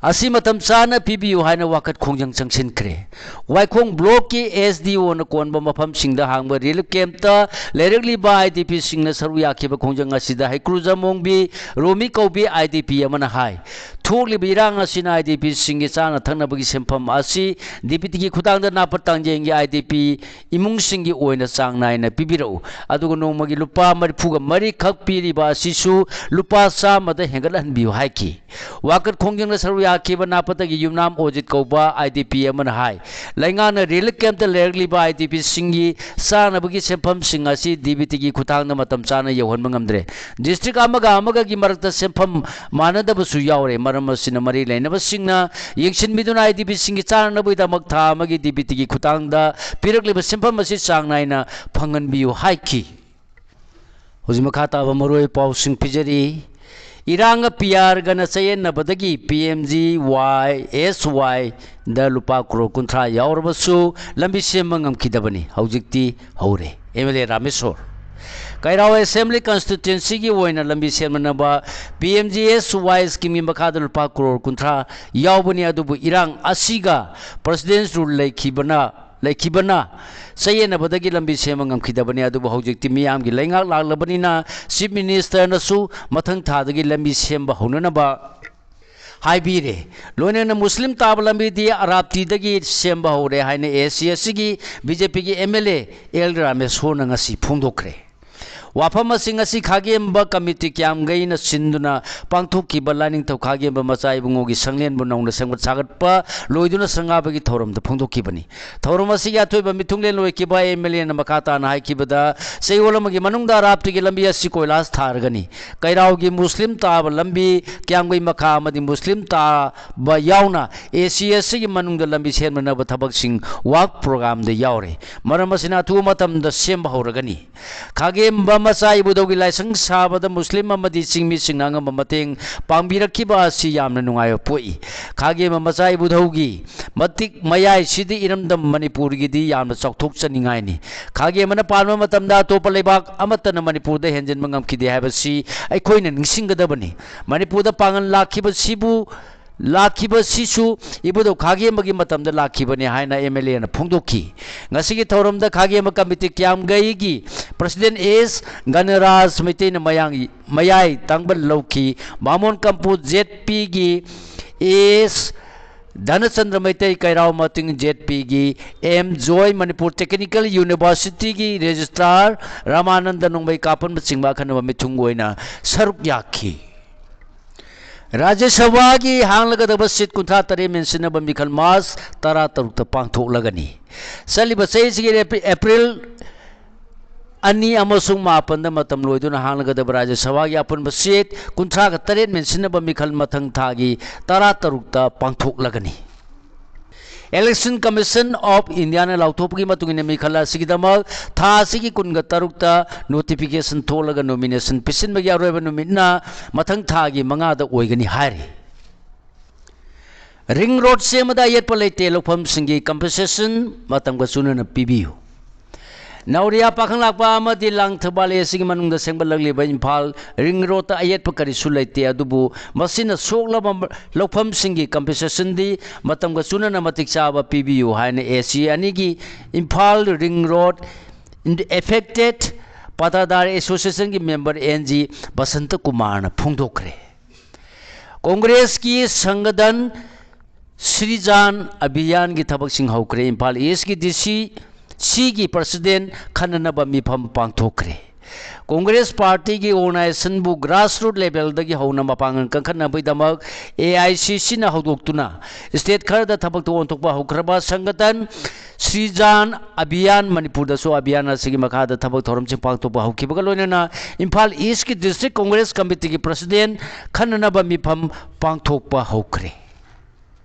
ꯑꯁꯤ ꯃꯇꯝ ꯆꯥꯅ ꯄꯤꯕꯤꯌꯨ ꯍꯥꯏꯅ ꯋꯥꯀꯠ ꯈꯣꯡꯖꯪ ꯆꯪꯁꯤꯟꯈ꯭ꯔꯦ꯫ ꯋꯥꯏꯈꯣꯡ blockꯀꯤ SDOꯅ ꯀꯣꯟꯕ ꯃꯐꯝꯁꯤꯡꯗ ꯍꯥꯡꯕ relief campꯇ ꯂꯩꯔꯛꯂꯤꯕ IDPꯁꯤꯡꯅ ꯁꯔꯨꯛ ꯌꯥꯈꯤꯕ ꯈꯣꯡꯖꯪ ꯑꯁꯤꯗ ꯍꯩꯀ꯭ꯔꯨꯖꯝ ꯑꯣꯡꯕꯤ ꯔꯣꯃꯤ ꯀꯧꯕꯤ IDP ꯑꯃꯅ ꯍꯥꯏ, ꯊꯣꯛꯂꯤꯕ ꯏꯔꯥꯡ ꯑꯁꯤꯅ IDPꯁꯤꯡꯒꯤ ꯆꯥꯅ ꯊꯛꯅꯕꯒꯤ ꯁꯦꯟꯐꯝ ꯑꯁꯤ DBTꯒꯤ ꯈꯨꯠꯊꯥꯡꯗ ꯅꯥꯄ ꯇꯥꯡꯖꯦꯡꯒꯤ IDP ꯏꯃꯨꯡꯁꯤꯡꯒꯤ ꯑꯣꯏꯅ ꯆꯥꯡ ꯅꯥꯏꯅ ꯄꯤꯕꯤꯔꯛꯎ, ꯑꯗꯨꯒ ꯅꯣꯡꯃꯒꯤ ꯂꯨꯄꯥ ꯃꯔꯤꯐꯨꯒ ꯃꯔꯤꯈꯛ ꯄꯤꯔꯤꯕ ꯑꯁꯤꯁꯨ ꯂꯨꯄꯥ ꯆꯥꯝꯃꯗ ꯍꯦꯟꯒꯠꯍꯟꯕꯤꯌꯨ ꯍꯥꯏꯈꯤ꯫ ꯋꯥꯀꯠ ꯈꯣꯡꯖꯪꯗ ꯁꯔꯨꯛ ꯌꯥꯈꯤꯕ ꯅꯥꯄꯇꯒꯤ ꯌꯨꯝꯅꯥꯝ ꯑꯣꯖꯤꯠ ꯀꯧꯕ IDP ꯑꯃꯅ ꯍꯥꯏ, ꯂꯩꯉꯥꯛꯅ relief campꯇ ꯂꯩꯔꯛꯂꯤꯕ IDPꯁꯤꯡꯒꯤ ꯆꯥꯅꯕꯒꯤ ꯁꯦꯟꯐꯝꯁꯤꯡ ꯑꯁꯤ DBTꯒꯤ ꯈꯨꯠꯊꯥꯡꯗ ꯃꯇꯝ ꯆꯥꯅ ꯌꯧꯍꯟꯕ ꯉꯝꯗ꯭ꯔꯦ꯫ District ꯑꯃꯒ ꯑꯃꯒꯒꯤ ꯃꯔꯛꯇ ꯁꯦꯟꯐꯝ ꯃꯥꯟꯅꯗꯕꯁꯨ ꯌꯥꯎꯔꯦ꯫ ꯃꯔꯝ ꯑꯁꯤꯅ ꯃꯔꯤ ꯂꯩꯅꯕꯁꯤꯡꯅ ꯌꯦꯡꯁꯤꯟꯕꯤꯗꯨꯅ IDPꯁꯤꯡꯒꯤ ꯆꯥꯅꯅꯕꯒꯤꯗꯃꯛ ꯊꯥ ꯑꯃꯒꯤ DBTꯒꯤ ꯈꯨꯠꯊꯥꯡꯗ ꯄꯤꯔꯛꯂꯤꯕ ꯁꯦꯟꯐꯝ ꯑꯁꯤ ꯆꯥꯡ ꯅꯥꯏꯅ ꯐꯪꯍꯟꯕꯤꯌꯨ ꯍꯥꯏꯈꯤ꯫ ꯍꯧꯖꯤꯛ ꯃꯈꯥ ꯇꯥꯕ ꯃꯔꯨꯑꯣꯏꯕ ꯄꯥꯎꯁꯤꯡ ꯄꯤꯖꯔꯤ꯫ ꯏꯔꯥꯡꯒ PRꯒꯅ ꯆꯌꯦꯠꯅꯕꯗꯒꯤ PMGSYꯗ ꯂꯨꯄꯥ ꯀ꯭ꯔꯣꯔ ꯀꯨꯟꯊ꯭ꯔꯥ ꯌꯥꯎꯔꯕꯁꯨ ꯂꯝꯕꯤ ꯁꯦꯝꯕ ꯉꯝꯈꯤꯗꯕꯅꯤ꯫ ꯍꯧꯖꯤꯛꯇꯤ ꯍꯧꯔꯦ꯫ M L A Rameshwar. Keirao assembly ꯀꯟꯁꯇꯤꯇ꯭ꯋꯦꯟꯁꯤꯒꯤ ꯑꯣꯏꯅ ꯂꯝꯕꯤ ꯁꯦꯝꯅꯅꯕ ꯄꯤ ꯑꯦꯝ ꯖꯤ ꯑꯦꯁ ꯋꯥꯏ ꯁ꯭ꯀꯤꯝꯒꯤ ꯃꯈꯥꯗ ꯂꯨꯄꯥ ꯀ꯭ꯔꯣꯔ ꯀꯨꯟꯊ꯭ꯔꯥ ꯌꯥꯎꯕꯅꯤ, ꯑꯗꯨꯕꯨ ꯏꯔꯥꯡ ꯑꯁꯤꯒ ꯄ꯭ꯔꯁꯤꯗꯦꯟꯁ ꯔꯨꯜ ꯂꯩꯈꯤꯕꯅ ꯂꯩꯈꯤꯕꯅ ꯆꯌꯦꯠꯅꯕꯗꯒꯤ ꯂꯝꯕꯤ ꯁꯦꯝꯕ ꯉꯝꯈꯤꯗꯕꯅꯤ꯫ ꯑꯗꯨꯕꯨ ꯍꯧꯖꯤꯛꯇꯤ ꯃꯤꯌꯥꯝꯒꯤ ꯂꯩꯉꯥꯛ ꯂꯥꯛꯂꯕꯅꯤꯅ ꯆꯤꯐ ꯃꯤꯅꯤꯁꯇꯔꯅꯁꯨ ꯃꯊꯪ ꯊꯥꯗꯒꯤ ꯂꯝꯕꯤ ꯁꯦꯝꯕ ꯍꯧꯅꯅꯕ ꯍꯥꯏꯕꯤꯔꯦ꯫ ꯂꯣꯏꯅꯅ ꯃꯨꯁꯂꯤꯝ ꯇꯥꯕ ꯂꯝꯕꯤꯗꯤ ꯑꯔꯥꯞꯇꯤꯗꯒꯤ ꯁꯦꯝꯕ ꯍꯧꯔꯦ ꯍꯥꯏꯅ ꯑꯦ ꯁꯤ ꯑꯦꯁ ꯁꯤꯒꯤ ꯕꯤ ꯖꯦ ꯄꯤꯒꯤ ꯑꯦꯝ ꯑꯦꯜ ꯑꯦ ꯑꯦꯜ ꯔꯥꯃꯦꯁꯣꯔꯅ ꯉꯁꯤ ꯐꯣꯡꯗꯣꯛꯈ꯭ꯔꯦ꯫ ꯋꯥꯐꯝ ꯑꯁꯤ ꯉꯁꯤ ꯈꯥꯒꯦꯝꯕ ꯀꯃꯤꯇꯤ ꯀ꯭ꯌꯥꯝꯒꯩꯅ ꯁꯤꯟꯗꯨꯅ ꯄꯥꯡꯊꯣꯛꯈꯤꯕ ꯂꯥꯏꯅꯤꯡꯊꯧ ꯈꯥꯒꯦꯝꯕ ꯃꯆꯥ ꯏꯕꯨꯡꯉꯣꯒꯤ ꯁꯪꯂꯦꯟꯕꯨ ꯅꯧꯅ ꯁꯦꯝꯒꯠ ꯁꯥꯒꯠꯄ ꯂꯣꯏꯗꯨꯅ ꯁꯪꯒꯥꯕꯒꯤ ꯊꯧꯔꯝꯗ ꯐꯣꯡꯗꯣꯛꯈꯤꯕꯅꯤ꯫ ꯊꯧꯔꯝ ꯑꯁꯤꯒꯤ ꯑꯊꯣꯏꯕ ꯃꯤꯊꯨꯡꯂꯦꯟ ꯑꯣꯏꯈꯤꯕ ꯑꯦꯝ ꯑꯦꯜ ꯑꯦꯅ ꯃꯈꯥ ꯇꯥꯅ ꯍꯥꯏꯈꯤꯕꯗ, ꯆꯌꯣꯜ ꯑꯃꯒꯤ ꯃꯅꯨꯡꯗ ꯑꯔꯥꯞꯇꯤꯒꯤ ꯂꯝꯕꯤ ꯑꯁꯤ ꯀꯣꯏꯂꯥꯁ ꯊꯥꯔꯒꯅꯤ꯫ ꯀꯩꯔꯥꯎꯒꯤ ꯃꯨꯁꯂꯤꯝ ꯇꯥꯕ ꯂꯝꯕꯤ, ꯀ꯭ꯌꯥꯝꯒꯩ ꯃꯈꯥ ꯑꯃꯗꯤ ꯃꯨꯁꯂꯤꯝ ꯇꯥꯕ ꯌꯥꯎꯅ ꯑꯦ ꯁꯤ ꯑꯦꯁ ꯁꯤꯒꯤ ꯃꯅꯨꯡꯗ ꯂꯝꯕꯤ ꯁꯦꯝꯅꯅꯕ ꯊꯕꯛꯁꯤꯡ ꯋꯥꯔꯛ ꯄ꯭ꯔꯣꯒ꯭ꯔꯥꯝꯗ ꯌꯥꯎꯔꯦ꯫ ꯃꯔꯝ ꯑꯁꯤꯅ ꯑꯊꯨꯕ ꯃꯇꯝꯗ ꯁꯦꯝꯕ ꯍꯧꯔꯒꯅꯤ꯫ ꯈꯥꯒꯦꯝꯕ ꯃꯆꯥ ꯏꯕꯨꯙꯧꯒꯤ ꯂꯥꯏꯁꯪ ꯁꯥꯕꯗ ꯃꯨꯁꯂꯤꯝ ꯑꯃꯗꯤ ꯆꯤꯡꯃꯤꯁꯤꯡꯅ ꯑꯉꯝꯕ ꯃꯇꯦꯡ ꯄꯥꯡꯕꯤꯔꯛꯈꯤꯕ ꯑꯁꯤ ꯌꯥꯝꯅ ꯅꯨꯡꯉꯥꯏꯕ ꯄꯣꯛꯏ꯫ ꯈꯥꯒꯦꯝꯕ ꯃꯆꯥ ꯏꯕꯨꯙꯧꯒꯤ ꯃꯇꯤꯛ ꯃꯌꯥꯏꯁꯤꯗꯤ ꯏꯔꯝꯗꯝ ꯃꯅꯤꯄꯨꯔꯒꯤꯗꯤ ꯌꯥꯝꯅ ꯆꯥꯎꯊꯣꯛꯆꯅꯤꯡꯉꯥꯏꯅꯤ꯫ ꯈꯥꯒꯦꯝꯕꯅ ꯄꯥꯟꯕ ꯃꯇꯝꯗ ꯑꯇꯣꯞꯄ ꯂꯩꯕꯥꯛ ꯑꯃꯠꯇꯅ ꯃꯅꯤꯄꯨꯔꯗ ꯍꯦꯟꯖꯤꯟꯕ ꯉꯝꯈꯤꯗꯦ ꯍꯥꯏꯕꯁꯤ ꯑꯩꯈꯣꯏꯅ ꯅꯤꯡꯁꯤꯡꯒꯗꯕꯅꯤ꯫ ꯃꯅꯤꯄꯨꯔꯗ ꯄꯥꯡꯒꯜ ꯂꯥꯛꯈꯤꯕꯁꯤꯕꯨ ꯂꯥꯛꯈꯤꯕꯁꯤꯁꯨ ꯏꯕꯨꯙꯧ ꯈꯥꯒꯦꯝꯕꯒꯤ ꯃꯇꯝꯗ ꯂꯥꯛꯈꯤꯕꯅꯤ ꯍꯥꯏꯅ ꯑꯦꯝ ꯑꯦꯜ ꯑꯦꯅ ꯐꯣꯡꯗꯣꯛꯈꯤ꯫ ꯉꯁꯤꯒꯤ ꯊꯧꯔꯝꯗ ꯈꯥꯒꯦꯝꯕ ꯀꯃꯤꯇꯤ ꯀ꯭ꯌꯥꯝꯒꯩꯒꯤ ꯄ꯭ꯔꯁꯤꯗꯦꯟ ꯑꯦꯁ ꯒꯅꯔꯥꯖ ꯃꯩꯇꯩꯅ ꯃꯌꯥꯡ-, ꯃꯌꯥꯏ ꯇꯥꯡꯕ ꯂꯧꯈꯤ꯫ ꯕꯥꯃꯣꯟ ꯀꯝꯄꯨ ꯖꯦꯠ ꯄꯤꯒꯤ ꯑꯦꯁ ꯙꯅꯆꯟꯗ꯭ꯔ ꯃꯩꯇꯩ, ꯀꯩꯔꯥꯎ ꯃꯇꯤꯡ ꯖꯦꯠ ꯄꯤꯒꯤ ꯑꯦꯝ ꯖꯣꯏ, ꯃꯅꯤꯄꯨꯔ ꯇꯦꯛꯅꯤꯀꯦꯜ ꯌꯨꯅꯤꯚꯔꯁꯤꯇꯤꯒꯤ ꯔꯦꯖꯤꯁꯇ꯭ꯔꯥꯔ ꯔꯥꯃꯥꯅꯟꯗ ꯅꯣꯡꯃꯩ ꯀꯥꯞꯄꯅꯆꯤꯡꯕ ꯑꯈꯟꯅꯕ ꯃꯤꯊꯨꯡ ꯑꯣꯏꯅ ꯁꯔꯨꯛ ꯌꯥꯈꯤ꯫ ꯔꯥꯖ꯭ꯌ ꯁꯚꯥꯒꯤ ꯍꯥꯡꯂꯒꯗꯕ ꯁꯤꯠ ꯀꯨꯟꯊ꯭ꯔꯥ ꯇꯔꯦꯠ ꯃꯦꯟꯁꯤꯟꯅꯕ ꯃꯤꯈꯜ ꯃꯥꯔꯆ ꯇꯔꯥ ꯇꯔꯨꯛꯇ ꯄꯥꯡꯊꯣꯛꯂꯒꯅꯤ꯫ ꯆꯠꯂꯤꯕ ꯆꯍꯤꯁꯤꯒꯤ ꯑꯦꯄ꯭ꯔꯤ-, ꯑꯦꯄ꯭ꯔꯤꯜ ꯑꯅꯤ ꯑꯃꯁꯨꯡ ꯃꯥꯄꯟꯗ ꯃꯇꯝ ꯂꯣꯏꯗꯨꯅ ꯍꯥꯡꯂꯒꯗꯕ ꯔꯥꯖ꯭ꯌ ꯁꯚꯥꯒꯤ ꯑꯄꯨꯟꯕ ꯁꯤꯠ ꯀꯨꯟꯊ꯭ꯔꯥꯒ ꯇꯔꯦꯠ ꯃꯦꯟꯁꯤꯟꯅꯕ ꯃꯤꯈꯜ ꯃꯊꯪ ꯊꯥꯒꯤ ꯇꯔꯥ ꯇꯔꯨꯛꯇ ꯄꯥꯡꯊꯣꯛꯂꯒꯅꯤ꯫ Election Commission of Indiaꯅ ꯂꯥꯎꯊꯣꯛꯄꯒꯤ ꯃꯇꯨꯡ ꯏꯟꯅ ꯃꯤꯈꯜ ꯑꯁꯤꯒꯤꯗꯃꯛ ꯊꯥ ꯑꯁꯤꯒꯤ ꯀꯨꯟꯒ ꯇꯔꯨꯛꯇ notification ꯊꯣꯛꯂꯒ nomination ꯄꯤꯁꯤꯟꯕꯒꯤ ꯑꯔꯣꯏꯕ ꯅꯨꯃꯤꯠꯅ ꯃꯊꯪ ꯊꯥꯒꯤ ꯃꯉꯥꯗ ꯑꯣꯏꯒꯅꯤ ꯍꯥꯏꯔꯤ꯫ ꯔꯤꯡ ꯔꯣꯗ ꯁꯦꯝꯕꯗ ꯑꯌꯦꯠꯄ ꯂꯩꯇꯦ, ꯂꯧꯐꯝꯁꯤꯡꯒꯤ compensation ꯃꯇꯝꯒ ꯆꯨꯅꯅ ꯄꯤꯕꯤꯌꯨ꯫ ꯅꯥꯎꯔꯤꯌꯥ ꯄꯥꯈꯪꯂꯥꯛꯄ ꯑꯃꯗꯤ ꯂꯥꯡꯊꯕꯥꯜ ꯑꯦ ꯁꯤꯒꯤ ꯃꯅꯨꯡꯗ ꯁꯦꯝꯒꯠꯂꯛꯂꯤꯕ ꯏꯝꯐꯥꯜ ꯔꯤꯡ ꯔꯣꯗꯇ ꯑꯌꯦꯠꯄ ꯀꯔꯤꯁꯨ ꯂꯩꯇꯦ, ꯑꯗꯨꯕꯨ ꯃꯁꯤꯅ ꯁꯣꯛꯂꯕ ꯂꯧꯐꯝꯁꯤꯡꯒꯤ ꯀꯝꯄꯦꯟꯁꯦꯁꯟꯗꯤ ꯃꯇꯝꯒ ꯆꯨꯅꯅ ꯃꯇꯤꯛ ꯆꯥꯕ ꯄꯤꯕꯤꯌꯨ ꯍꯥꯏꯅ ꯑꯦ ꯁꯤ ꯑꯅꯤꯒꯤ ꯏꯝꯐꯥꯜ ꯔꯤꯡ ꯔꯣꯗ ꯑꯦꯐꯦꯛꯇꯦꯠ ꯄꯥꯇꯥꯗꯥꯔ ꯑꯦꯁꯣꯁꯤꯌꯦꯁꯟꯒꯤ ꯃꯦꯝꯕꯔ ꯑꯦꯟ ꯖꯤ ꯕꯁꯟꯇ ꯀꯨꯃꯥꯔꯅ ꯐꯣꯡꯗꯣꯛꯈ꯭ꯔꯦ꯫ ꯀꯣꯡꯒ꯭ꯔꯦꯁꯀꯤ ꯁꯪꯒꯗꯟ ꯁ꯭ꯔꯤꯖꯥꯟ ꯑꯚꯤꯌꯥꯟꯒꯤ ꯊꯕꯛꯁꯤꯡ ꯍꯧꯈ꯭ꯔꯦ꯫ ꯏꯝꯐꯥꯜ ꯏꯁꯀꯤ ꯗꯤ ꯁꯤ ꯁꯤꯒꯤ ꯄ꯭ꯔꯁꯤꯗꯦꯟ ꯈꯟꯅꯅꯕ ꯃꯤꯐꯝ ꯄꯥꯡꯊꯣꯛꯈ꯭ꯔꯦ꯫ ꯀꯣꯡꯒ꯭ꯔꯦꯁ ꯄꯥꯔꯇꯤꯒꯤ ꯑꯣꯔꯒꯅꯥꯏꯖꯦꯁꯟꯕꯨ ꯒ꯭ꯔꯥꯁꯔꯨꯠ ꯂꯦꯚꯦꯜꯗꯒꯤ ꯍꯧꯅ ꯃꯄꯥꯡꯒꯜ ꯀꯟꯈꯠꯅꯕꯒꯤꯗꯃꯛ ꯑꯦ ꯑꯥꯏ ꯁꯤ ꯁꯤꯅ ꯍꯧꯗꯣꯛꯇꯨꯅ ꯁ꯭ꯇꯦꯠ ꯈꯔꯗ ꯊꯕꯛꯇ ꯑꯣꯟꯊꯣꯛꯄ ꯍꯧꯈ꯭ꯔꯕ ꯁꯪꯒꯇꯟ ꯁ꯭ꯔꯤꯖꯥꯟ ꯑꯚꯤꯌꯥꯟ ꯃꯅꯤꯄꯨꯔꯗꯁꯨ ꯑꯚꯤꯌꯥꯟ ꯑꯁꯤꯒꯤ ꯃꯈꯥꯗ ꯊꯕꯛ ꯊꯧꯔꯝꯁꯤꯡ ꯄꯥꯡꯊꯣꯛꯄ ꯍꯧꯈꯤꯕꯒ ꯂꯣꯏꯅꯅ ꯏꯝꯐꯥꯜ ꯏꯁꯀꯤ ꯗꯤꯁꯇ꯭ꯔꯤꯛ ꯀꯣꯡꯒ꯭ꯔꯦꯁ ꯀꯃꯤꯇꯤꯒꯤ ꯄ꯭ꯔꯁꯤꯗꯦꯟ ꯈꯟꯅꯅꯕ ꯃꯤꯐꯝ ꯄꯥꯡꯊꯣꯛꯄ ꯍꯧꯈ꯭ꯔꯦ꯫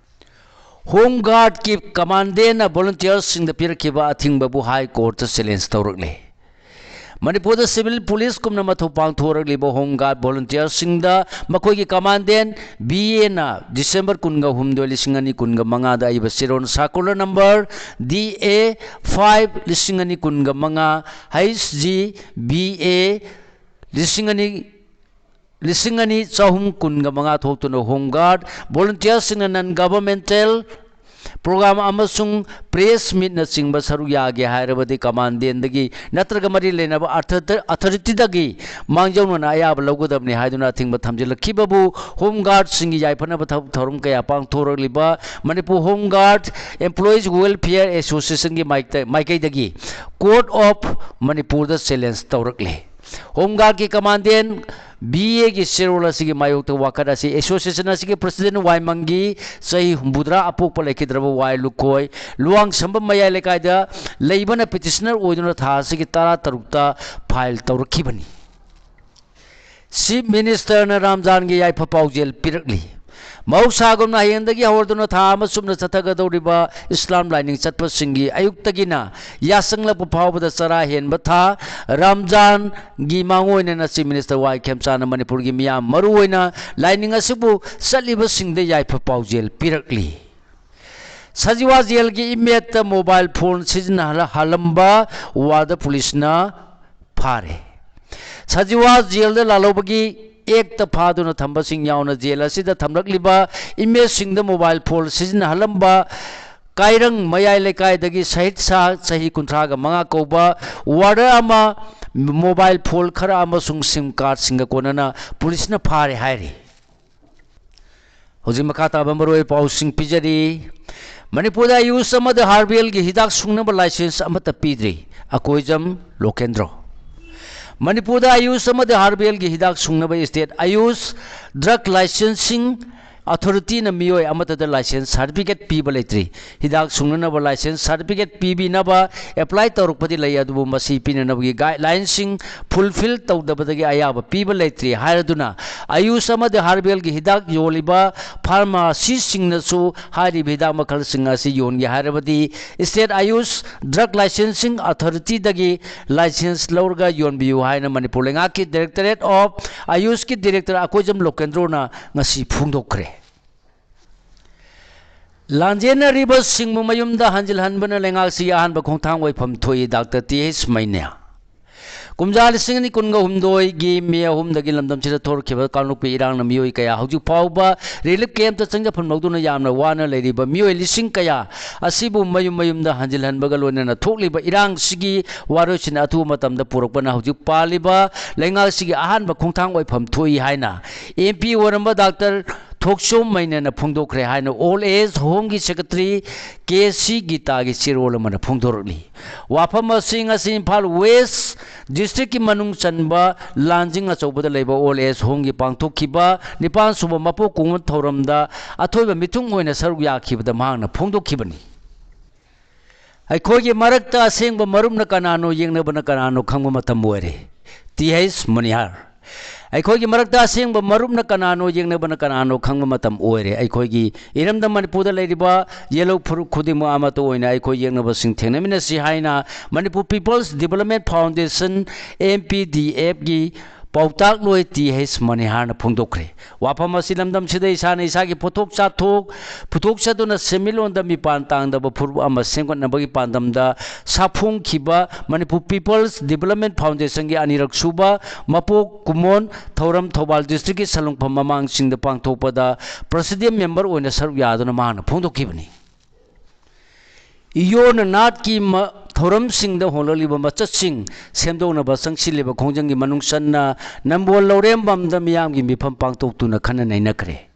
ꯍꯣꯝ ꯒꯥꯔꯗꯀꯤ ꯀꯃꯥꯟꯗꯦꯟꯅ ꯚꯣꯂꯨꯟꯇꯤꯌꯔꯁꯤꯡꯗ ꯄꯤꯔꯛꯈꯤꯕ ꯑꯊꯤꯡꯕꯕꯨ ꯍꯥꯏ ꯀꯣꯔꯠꯇ ꯆꯦꯂꯦꯟꯖ ꯇꯧꯔꯛꯂꯦ꯫ ꯃꯅꯤꯄꯨꯔꯗ ꯁꯤꯚꯤꯜ ꯄꯨꯂꯤꯁꯀꯨꯝꯅ ꯃꯊꯧ ꯄꯥꯡꯊꯣꯔꯛꯂꯤꯕ ꯍꯣꯝ ꯒꯥꯔꯗ ꯚꯣꯂꯨꯟꯇꯤꯌꯔꯁꯤꯡꯗ ꯃꯈꯣꯏꯒꯤ ꯀꯃꯥꯟꯗꯦꯟ ꯕꯤ ꯑꯦꯅ ꯗꯤꯁꯦꯝꯕꯔ ꯀꯨꯟꯒ ꯍꯨꯝꯗꯣꯏ, ꯂꯤꯁꯤꯡ ꯑꯅꯤ ꯀꯨꯟꯒ ꯃꯉꯥꯗ ꯑꯏꯕ ꯆꯦꯔꯣꯜ ꯁꯥꯔꯀꯨꯂꯔ ꯅꯝꯕꯔ ꯗꯤ ꯑꯦ ꯐꯥꯏꯚ, ꯂꯤꯁꯤꯡ ꯑꯅꯤ ꯀꯨꯟꯒ ꯃꯉꯥ, ꯍꯩꯆ ꯖꯤ ꯕꯤ ꯑꯦ ꯂꯤꯁꯤꯡ ꯑꯅꯤ ꯂꯤꯁꯤꯡ ꯑꯅꯤ ꯆꯍꯨꯝ ꯀꯨꯟꯒ ꯃꯉꯥ ꯊꯣꯛꯇꯨꯅ ꯍꯣꯝ ꯒꯥꯔꯗ ꯚꯣꯂꯨꯟꯇꯤꯌꯔꯁꯤꯡꯅ ꯅꯟ ꯒꯚꯔꯟꯃꯦꯟꯇꯦꯜ ꯄ꯭ꯔꯣꯒ꯭ꯔꯥꯝ ꯑꯃꯁꯨꯡ ꯄ꯭ꯔꯦꯁ ꯃꯤꯠꯅꯆꯤꯡꯕ ꯁꯔꯨꯛ ꯌꯥꯒꯦ ꯍꯥꯏꯔꯕꯗꯤ ꯀꯃꯥꯟꯗꯦꯟꯗꯒꯤ ꯅꯠꯇ꯭ꯔꯒ ꯃꯔꯤ ꯂꯩꯅꯕ ꯑꯊ-, ꯑꯊꯣꯔꯤꯇꯤꯗꯒꯤ ꯃꯥꯡꯖꯧꯅꯅ ꯑꯌꯥꯕ ꯂꯧꯒꯗꯕꯅꯤ ꯍꯥꯏꯗꯨꯅ ꯑꯊꯤꯡꯕ ꯊꯝꯖꯤꯜꯂꯛꯈꯤꯕꯕꯨ ꯍꯣꯝ ꯒꯥꯔꯗꯁꯤꯡꯒꯤ ꯌꯥꯏꯐꯅꯕ ꯊꯕꯛ ꯊꯧꯔꯝ ꯀꯌꯥ ꯄꯥꯡꯊꯣꯔꯛꯂꯤꯕ ꯃꯅꯤꯄꯨꯔ ꯍꯣꯝ ꯒꯥꯔꯗ ꯑꯦꯝꯄ꯭ꯂꯣꯌꯤꯁ ꯋꯦꯜꯐꯤꯌꯔ ꯑꯦꯁꯣꯁꯤꯌꯦꯁꯟꯒꯤ ꯃꯥꯏꯀꯩ-, ꯃꯥꯏꯀꯩꯗꯒꯤ ꯀꯣꯔꯠ ꯑꯣꯐ ꯃꯅꯤꯄꯨꯔꯗ ꯆꯦꯂꯦꯟꯖ ꯇꯧꯔꯛꯂꯤ꯫ ꯍꯣꯝ ꯒꯥꯔꯗꯀꯤ ꯀꯃꯥꯟꯗꯦꯟ ꯕꯤ ꯑꯦꯒꯤ ꯆꯦꯔꯣꯜ ꯑꯁꯤꯒꯤ ꯃꯥꯌꯣꯛꯇ ꯋꯥꯀꯠ ꯑꯁꯤ ꯑꯦꯁꯣꯁꯤꯌꯦꯁꯟ ꯑꯁꯤꯒꯤ ꯄ꯭ꯔꯁꯤꯗꯦꯟ ꯋꯥꯏꯃꯪꯒꯤ ꯆꯍꯤ ꯍꯨꯝꯐꯨꯇꯔꯥ ꯑꯄꯣꯛꯄ ꯂꯩꯈꯤꯗ꯭ꯔꯕ ꯋꯥꯏ ꯂꯨꯈꯣꯏ ꯂꯨꯋꯥꯡꯁꯝꯕꯝ ꯃꯌꯥꯏ ꯂꯩꯀꯥꯏꯗ ꯂꯩꯕꯅ ꯄꯤꯇꯤꯁꯅꯔ ꯑꯣꯏꯗꯨꯅ ꯊꯥ ꯑꯁꯤꯒꯤ ꯇꯔꯥꯇꯔꯨꯛꯇ ꯐꯥꯏꯜ ꯇꯧꯔꯛꯈꯤꯕꯅꯤ꯫ ꯆꯤꯐ ꯃꯤꯅꯤꯁꯇꯔꯅ ꯔꯝꯖꯥꯟꯒꯤ ꯌꯥꯏꯐ ꯄꯥꯎꯖꯦꯜ ꯄꯤꯔꯛꯂꯤ꯫ ꯃꯍꯧꯁꯥꯒꯨꯝꯅ ꯍꯌꯦꯡꯗꯒꯤ ꯍꯧꯔꯗꯨꯅ ꯊꯥ ꯑꯃ ꯆꯨꯞꯅ ꯆꯠꯊꯒꯗꯧꯔꯤꯕ ꯏꯁꯂꯥꯝ ꯂꯥꯏꯅꯤꯡ ꯆꯠꯄꯁꯤꯡꯒꯤ ꯑꯌꯨꯛꯇꯒꯤꯅ ꯌꯥꯆꯪꯂꯛꯄ ꯐꯥꯎꯕꯗ ꯆꯔꯥ ꯍꯦꯟꯕ ꯊꯥ ꯔꯝꯖꯥꯟꯒꯤ ꯃꯥꯡꯑꯣꯏꯅꯅ ꯆꯤꯐ ꯃꯤꯅꯤꯁꯇꯔ ꯋꯥꯏ ꯈꯦꯝꯆꯥꯅ ꯃꯅꯤꯄꯨꯔꯒꯤ ꯃꯤꯌꯥꯝ, ꯃꯔꯨꯑꯣꯏꯅ ꯂꯥꯏꯅꯤꯡ ꯑꯁꯤꯕꯨ ꯆꯠꯂꯤꯕꯁꯤꯡꯗ ꯌꯥꯏꯐ ꯄꯥꯎꯖꯦꯜ ꯄꯤꯔꯛꯂꯤ꯫ ꯁꯖꯤꯋꯥ ꯖꯦꯜꯒꯤ ꯏꯃꯦꯠꯇ ꯃꯣꯕꯥꯏꯜ ꯐꯣꯟ ꯁꯤꯖꯤꯟꯅꯍꯜꯂꯝꯕ ꯋꯥꯔꯗ ꯄꯨꯂꯤꯁꯅ ꯐꯥꯔꯦ꯫ ꯁꯖꯤꯋꯥ ꯖꯦꯜꯗ ꯂꯥꯜꯍꯧꯕꯒꯤ ꯑꯦꯛꯇ ꯐꯥꯗꯨꯅ ꯊꯝꯕꯁꯤꯡ ꯌꯥꯎꯅ ꯖꯦꯜ ꯑꯁꯤꯗ ꯊꯝꯂꯛꯂꯤꯕ ꯏꯃꯦꯠꯁꯤꯡꯗ ꯃꯣꯕꯥꯏꯜ ꯐꯣꯟ ꯁꯤꯖꯤꯟꯅꯍꯜꯂꯝꯕ ꯀꯥꯏꯔꯪ ꯃꯌꯥꯏ ꯂꯩꯀꯥꯏꯗꯒꯤ ꯁꯍꯤꯠ ꯁꯥꯍ, ꯆꯍꯤ ꯀꯨꯟꯊ꯭ꯔꯥꯒ ꯃꯉꯥ ꯀꯧꯕ ꯋꯥꯔꯗꯔ ꯑꯃ, ꯃꯣꯕꯥꯏꯜ ꯐꯣꯟ ꯈꯔ ꯑꯃꯁꯨꯡ ꯁꯤꯝ ꯀꯥꯔꯗꯁꯤꯡꯒ ꯀꯣꯟꯅꯅ ꯄꯨꯂꯤꯁꯅ ꯐꯥꯔꯦ ꯍꯥꯏꯔꯤ꯫ ꯍꯧꯖꯤꯛ ꯃꯈꯥ ꯇꯥꯕ ꯃꯔꯨꯑꯣꯏꯕ ꯄꯥꯎꯁꯤꯡ ꯄꯤꯖꯔꯤ꯫ ꯃꯅꯤꯄꯨꯔꯗ ꯑꯌꯨꯁ ꯑꯃꯗꯤ ꯍꯥꯔꯕꯦꯜꯒꯤ ꯍꯤꯗꯥꯛ ꯁꯨꯡꯅꯕ ꯂꯥꯏꯁꯦꯟꯁ ꯑꯃꯠꯇ ꯄꯤꯗ꯭ꯔꯤ꯫ ꯑꯀꯣꯏꯖꯝ ꯂꯣꯀꯦꯟꯗ꯭ꯔꯣ꯫ ꯃꯅꯤꯄꯨꯔꯗ ꯑꯌꯨꯁ ꯑꯃꯗꯤ ꯍꯥꯔꯕꯦꯜꯒꯤ ꯍꯤꯗꯥꯛ ꯁꯨꯡꯅꯕ ꯁ꯭ꯇꯦꯠ ꯑꯌꯨꯁ ꯗ꯭ꯔꯒ ꯂꯥꯏꯁꯦꯟꯁꯤꯡ ꯑꯊꯣꯔꯤꯇꯤꯅ ꯃꯤꯑꯣꯏ ꯑꯃꯠꯇꯗ ꯂꯥꯏꯁꯦꯟꯁ ꯁꯥꯔꯇꯤꯐꯤꯀꯦꯠ ꯄꯤꯕ ꯂꯩꯇ꯭ꯔꯤ꯫ ꯍꯤꯗꯥꯛ ꯁꯨꯡꯅꯅꯕ ꯂꯥꯏꯁꯦꯟꯁ ꯁꯥꯔꯇꯤꯐꯤꯀꯦꯠ ꯄꯤꯕꯤꯅꯕ ꯑꯦꯄ꯭ꯂꯥꯏ ꯇꯧꯔꯛꯄꯗꯤ ꯂꯩ, ꯑꯗꯨꯕꯨ ꯃꯁꯤ ꯄꯤꯅꯅꯕꯒꯤ ꯒꯥꯏꯗꯂꯥꯏꯟꯁꯤꯡ ꯐꯨꯜꯐꯤꯜ ꯇꯧꯗꯕꯗꯒꯤ ꯑꯌꯥꯕ ꯄꯤꯕ ꯂꯩꯇ꯭ꯔꯤ ꯍꯥꯏꯔꯗꯨꯅ ꯑꯌꯨꯁ ꯑꯃꯗꯤ ꯍꯥꯔꯕꯦꯜꯒꯤ ꯍꯤꯗꯥꯛ ꯌꯣꯜꯂꯤꯕ ꯐꯥꯔꯃꯥꯁꯤꯁꯤꯡꯅꯁꯨ ꯍꯥꯏꯔꯤꯕ ꯍꯤꯗꯥꯛ ꯃꯈꯜꯁꯤꯡ ꯑꯁꯤ ꯌꯣꯟꯒꯦ ꯍꯥꯏꯔꯕꯗꯤ ꯁ꯭ꯇꯦꯠ ꯑꯌꯨꯁ ꯗ꯭ꯔꯒ ꯂꯥꯏꯁꯦꯟꯁꯤꯡ ꯑꯊꯣꯔꯤꯇꯤꯗꯒꯤ ꯂꯥꯏꯁꯦꯟꯁ ꯂꯧꯔꯒ ꯌꯣꯟꯕꯤꯌꯨ ꯍꯥꯏꯅ ꯃꯅꯤꯄꯨꯔ ꯂꯩꯉꯥꯛꯀꯤ ꯗꯥꯏꯔꯦꯛꯇꯣꯔꯦꯠ ꯑꯣꯐ ꯑꯌꯨꯁꯀꯤ ꯗꯥꯏꯔꯦꯛꯇꯔ ꯑꯀꯣꯏꯖꯝ ꯂꯣꯀꯦꯟꯗ꯭ꯔꯣꯅ ꯉꯁꯤ ꯐꯣꯡꯗꯣꯛꯈ꯭ꯔꯦ꯫ ꯂꯥꯟꯖꯦꯟꯅꯔꯤꯕꯁꯤꯡꯕꯨ ꯃꯌꯨꯝꯗ ꯍꯟꯖꯤꯜꯍꯟꯕꯅ ꯂꯩꯉꯥꯛꯁꯤꯒꯤ ꯑꯍꯥꯟꯕ ꯈꯣꯡꯊꯥꯡ ꯑꯣꯏꯐꯝ ꯊꯣꯛꯏ, ꯗꯥꯛꯇꯔ ꯇꯤ ꯑꯩꯆ ꯃꯩꯅ꯭ꯌꯥ꯫ ꯀꯨꯝꯖꯥ ꯂꯤꯁꯤꯡ ꯑꯅꯤ ꯀꯨꯟꯒ ꯍꯨꯝꯗꯣꯏꯒꯤ ꯃꯦ ꯑꯍꯨꯝꯗꯒꯤ ꯂꯝꯗꯝꯁꯤꯗ ꯊꯣꯔꯛꯈꯤꯕ ꯀꯥꯡꯂꯨꯞꯀꯤ ꯏꯔꯥꯡꯅ ꯃꯤꯑꯣꯏ ꯀꯌꯥ ꯍꯧꯖꯤꯛ ꯐꯥꯎꯕ ꯔꯤꯂꯤꯐ ꯀꯦꯝꯞꯇ ꯆꯪꯖꯐꯝ ꯂꯧꯗꯨꯅ ꯌꯥꯝꯅ ꯋꯥꯅ ꯂꯩꯔꯤꯕ ꯃꯤꯑꯣꯏ ꯂꯤꯁꯤꯡ ꯀꯌꯥ ꯑꯁꯤꯕꯨ ꯃꯌꯨꯝ ꯃꯌꯨꯝꯗ ꯍꯟꯖꯤꯜꯍꯟꯕꯒ ꯂꯣꯏꯅꯅ ꯊꯣꯛꯂꯤꯕ ꯏꯔꯥꯡꯁꯤꯒꯤ ꯋꯥꯔꯣꯏꯁꯤꯟ ꯑꯊꯨꯕ ꯃꯇꯝꯗ ꯄꯨꯔꯛꯄꯅ ꯍꯧꯖꯤꯛ ꯄꯥꯜꯂꯤꯕ ꯂꯩꯉꯥꯛꯁꯤꯒꯤ ꯑꯍꯥꯟꯕ ꯈꯣꯡꯊꯥꯡ ꯑꯣꯏꯐꯝ ꯊꯣꯛꯏ ꯍꯥꯏꯅ ꯑꯦꯝ ꯄꯤ ꯑꯣꯏꯔꯝꯕ ꯗꯥꯛꯇꯔ ꯊꯣꯛꯆꯣꯝ ꯃꯩꯅꯦꯅ ꯐꯣꯡꯗꯣꯛꯈ꯭ꯔꯦ ꯍꯥꯏꯅ ꯑꯣꯜ ꯑꯦꯖ ꯍꯣꯝꯒꯤ ꯁꯦꯀ꯭ꯔꯦꯇꯔꯤ ꯀꯦ ꯁꯤ ꯒꯤꯇꯥꯒꯤ ꯆꯦꯔꯣꯜ ꯑꯃꯅ ꯐꯣꯡꯗꯣꯔꯛꯂꯤ꯫ ꯋꯥꯐꯝ ꯑꯁꯤ ꯉꯁꯤ ꯏꯝꯐꯥꯜ ꯋꯦꯁ ꯗꯤꯁꯇ꯭ꯔꯤꯛꯀꯤ ꯃꯅꯨꯡ ꯆꯟꯕ ꯂꯥꯟꯖꯤꯡ ꯑꯆꯧꯕꯗ ꯂꯩꯕ ꯑꯣꯜ ꯑꯦꯖ ꯍꯣꯝꯒꯤ ꯄꯥꯡꯊꯣꯛꯈꯤꯕ ꯅꯤꯄꯥꯟ ꯁꯨꯕ ꯃꯄꯣꯛ ꯀꯨꯝꯑꯣꯟ ꯊꯧꯔꯝꯗ ꯑꯊꯣꯏꯕ ꯃꯤꯊꯨꯡ ꯑꯣꯏꯅ ꯁꯔꯨꯛ ꯌꯥꯈꯤꯕꯗ ꯃꯍꯥꯛꯅ ꯐꯣꯡꯗꯣꯛꯈꯤꯕꯅꯤ꯫ ꯑꯩꯈꯣꯏꯒꯤ ꯃꯔꯛꯇ ꯑꯁꯦꯡꯕ ꯃꯔꯨꯞꯅ ꯀꯅꯥꯅꯣ, ꯌꯦꯛꯅꯕꯅ ꯀꯅꯥꯅꯣ ꯈꯪꯕ ꯃꯇꯝ ꯑꯣꯏꯔꯦ꯫ T H Manihar. ꯑꯩꯈꯣꯏꯒꯤ ꯃꯔꯛꯇ ꯑꯁꯦꯡꯕ ꯃꯔꯨꯞꯅ ꯀꯅꯥꯅꯣ, ꯌꯦꯛꯅꯕꯅ ꯀꯅꯥꯅꯣ ꯈꯪꯕ ꯃꯇꯝ ꯑꯣꯏꯔꯦ꯫ ꯑꯩꯈꯣꯏꯒꯤ ꯏꯔꯝꯗꯝ ꯃꯅꯤꯄꯨꯔꯗ ꯂꯩꯔꯤꯕ ꯌꯦꯜꯍꯧ ꯐꯨꯔꯨꯞ ꯈꯨꯗꯤꯡꯃꯛ ꯑꯃꯠꯇ ꯑꯣꯏꯅ ꯑꯩꯈꯣꯏ ꯌꯦꯛꯅꯕꯁꯤꯡ ꯊꯦꯡꯅꯃꯤꯟꯅꯁꯤ ꯍꯥꯏꯅ Manipur people's development foundation, M P D ꯑꯦꯐꯀꯤ ꯄꯥꯎꯇꯥꯛꯂꯣꯏ ꯇꯤ ꯍꯩꯆ ꯃꯅꯤꯍꯥꯔꯅ ꯐꯣꯡꯗꯣꯛꯈ꯭ꯔꯦ꯫ ꯋꯥꯐꯝ ꯑꯁꯤ ꯂꯝꯗꯝꯁꯤꯗ ꯏꯁꯥꯅ ꯏꯁꯥꯒꯤ ꯄꯣꯠꯊꯣꯛ ꯆꯥꯊꯣꯛ ꯄꯨꯊꯣꯛꯆꯗꯨꯅ ꯁꯦꯟꯃꯤꯠꯂꯣꯟꯗ ꯃꯤꯄꯥꯟ ꯇꯥꯡꯗꯕ ꯐꯨꯔꯨꯞ ꯑꯃ ꯁꯦꯝꯒꯠꯅꯕꯒꯤ ꯄꯥꯟꯗꯝꯗ ꯁꯥꯐꯣꯡꯈꯤꯕ ꯃꯅꯤꯄꯨꯔ ꯄꯤꯄꯜꯁ ꯗꯤꯕꯂꯞꯃꯦꯟ ꯐꯥꯎꯟꯗꯦꯁꯟꯒꯤ ꯑꯅꯤꯔꯛ ꯁꯨꯕ ꯃꯄꯣꯛ ꯀꯨꯝꯑꯣꯟ ꯊꯧꯔꯝ ꯊꯧꯕꯥꯜ ꯗꯤꯁꯇ꯭ꯔꯤꯛꯀꯤ ꯁꯂꯨꯡꯐꯝ ꯃꯃꯥꯡꯁꯤꯡꯗ ꯄꯥꯡꯊꯣꯛꯄꯗ ꯄ꯭ꯔꯁꯤꯗꯦꯟ ꯃꯦꯝꯕꯔ ꯑꯣꯏꯅ ꯁꯔꯨꯛ ꯌꯥꯗꯨꯅ ꯃꯍꯥꯛꯅ ꯐꯣꯡꯗꯣꯛꯈꯤꯕꯅꯤ꯫ ꯏꯌꯣꯔꯅ ꯅꯥꯠꯀꯤ ꯃ-, ꯊꯧꯔꯝꯁꯤꯡꯗ ꯍꯣꯡꯂꯛꯂꯤꯕ ꯃꯆꯠꯁꯤꯡ ꯁꯦꯝꯗꯣꯛꯅꯕ ꯆꯪꯁꯤꯜꯂꯤꯕ ꯈꯣꯡꯖꯪꯒꯤ ꯃꯅꯨꯡ ꯆꯟꯅ ꯅꯝꯕꯣꯜ ꯂꯧꯔꯦꯝꯕꯝꯗ ꯃꯤꯌꯥꯝꯒꯤ ꯃꯤꯐꯝ ꯄꯥꯡꯊꯣꯛꯇꯨꯅ ꯈꯟꯅ ꯅꯩꯅꯈ꯭ꯔꯦ꯫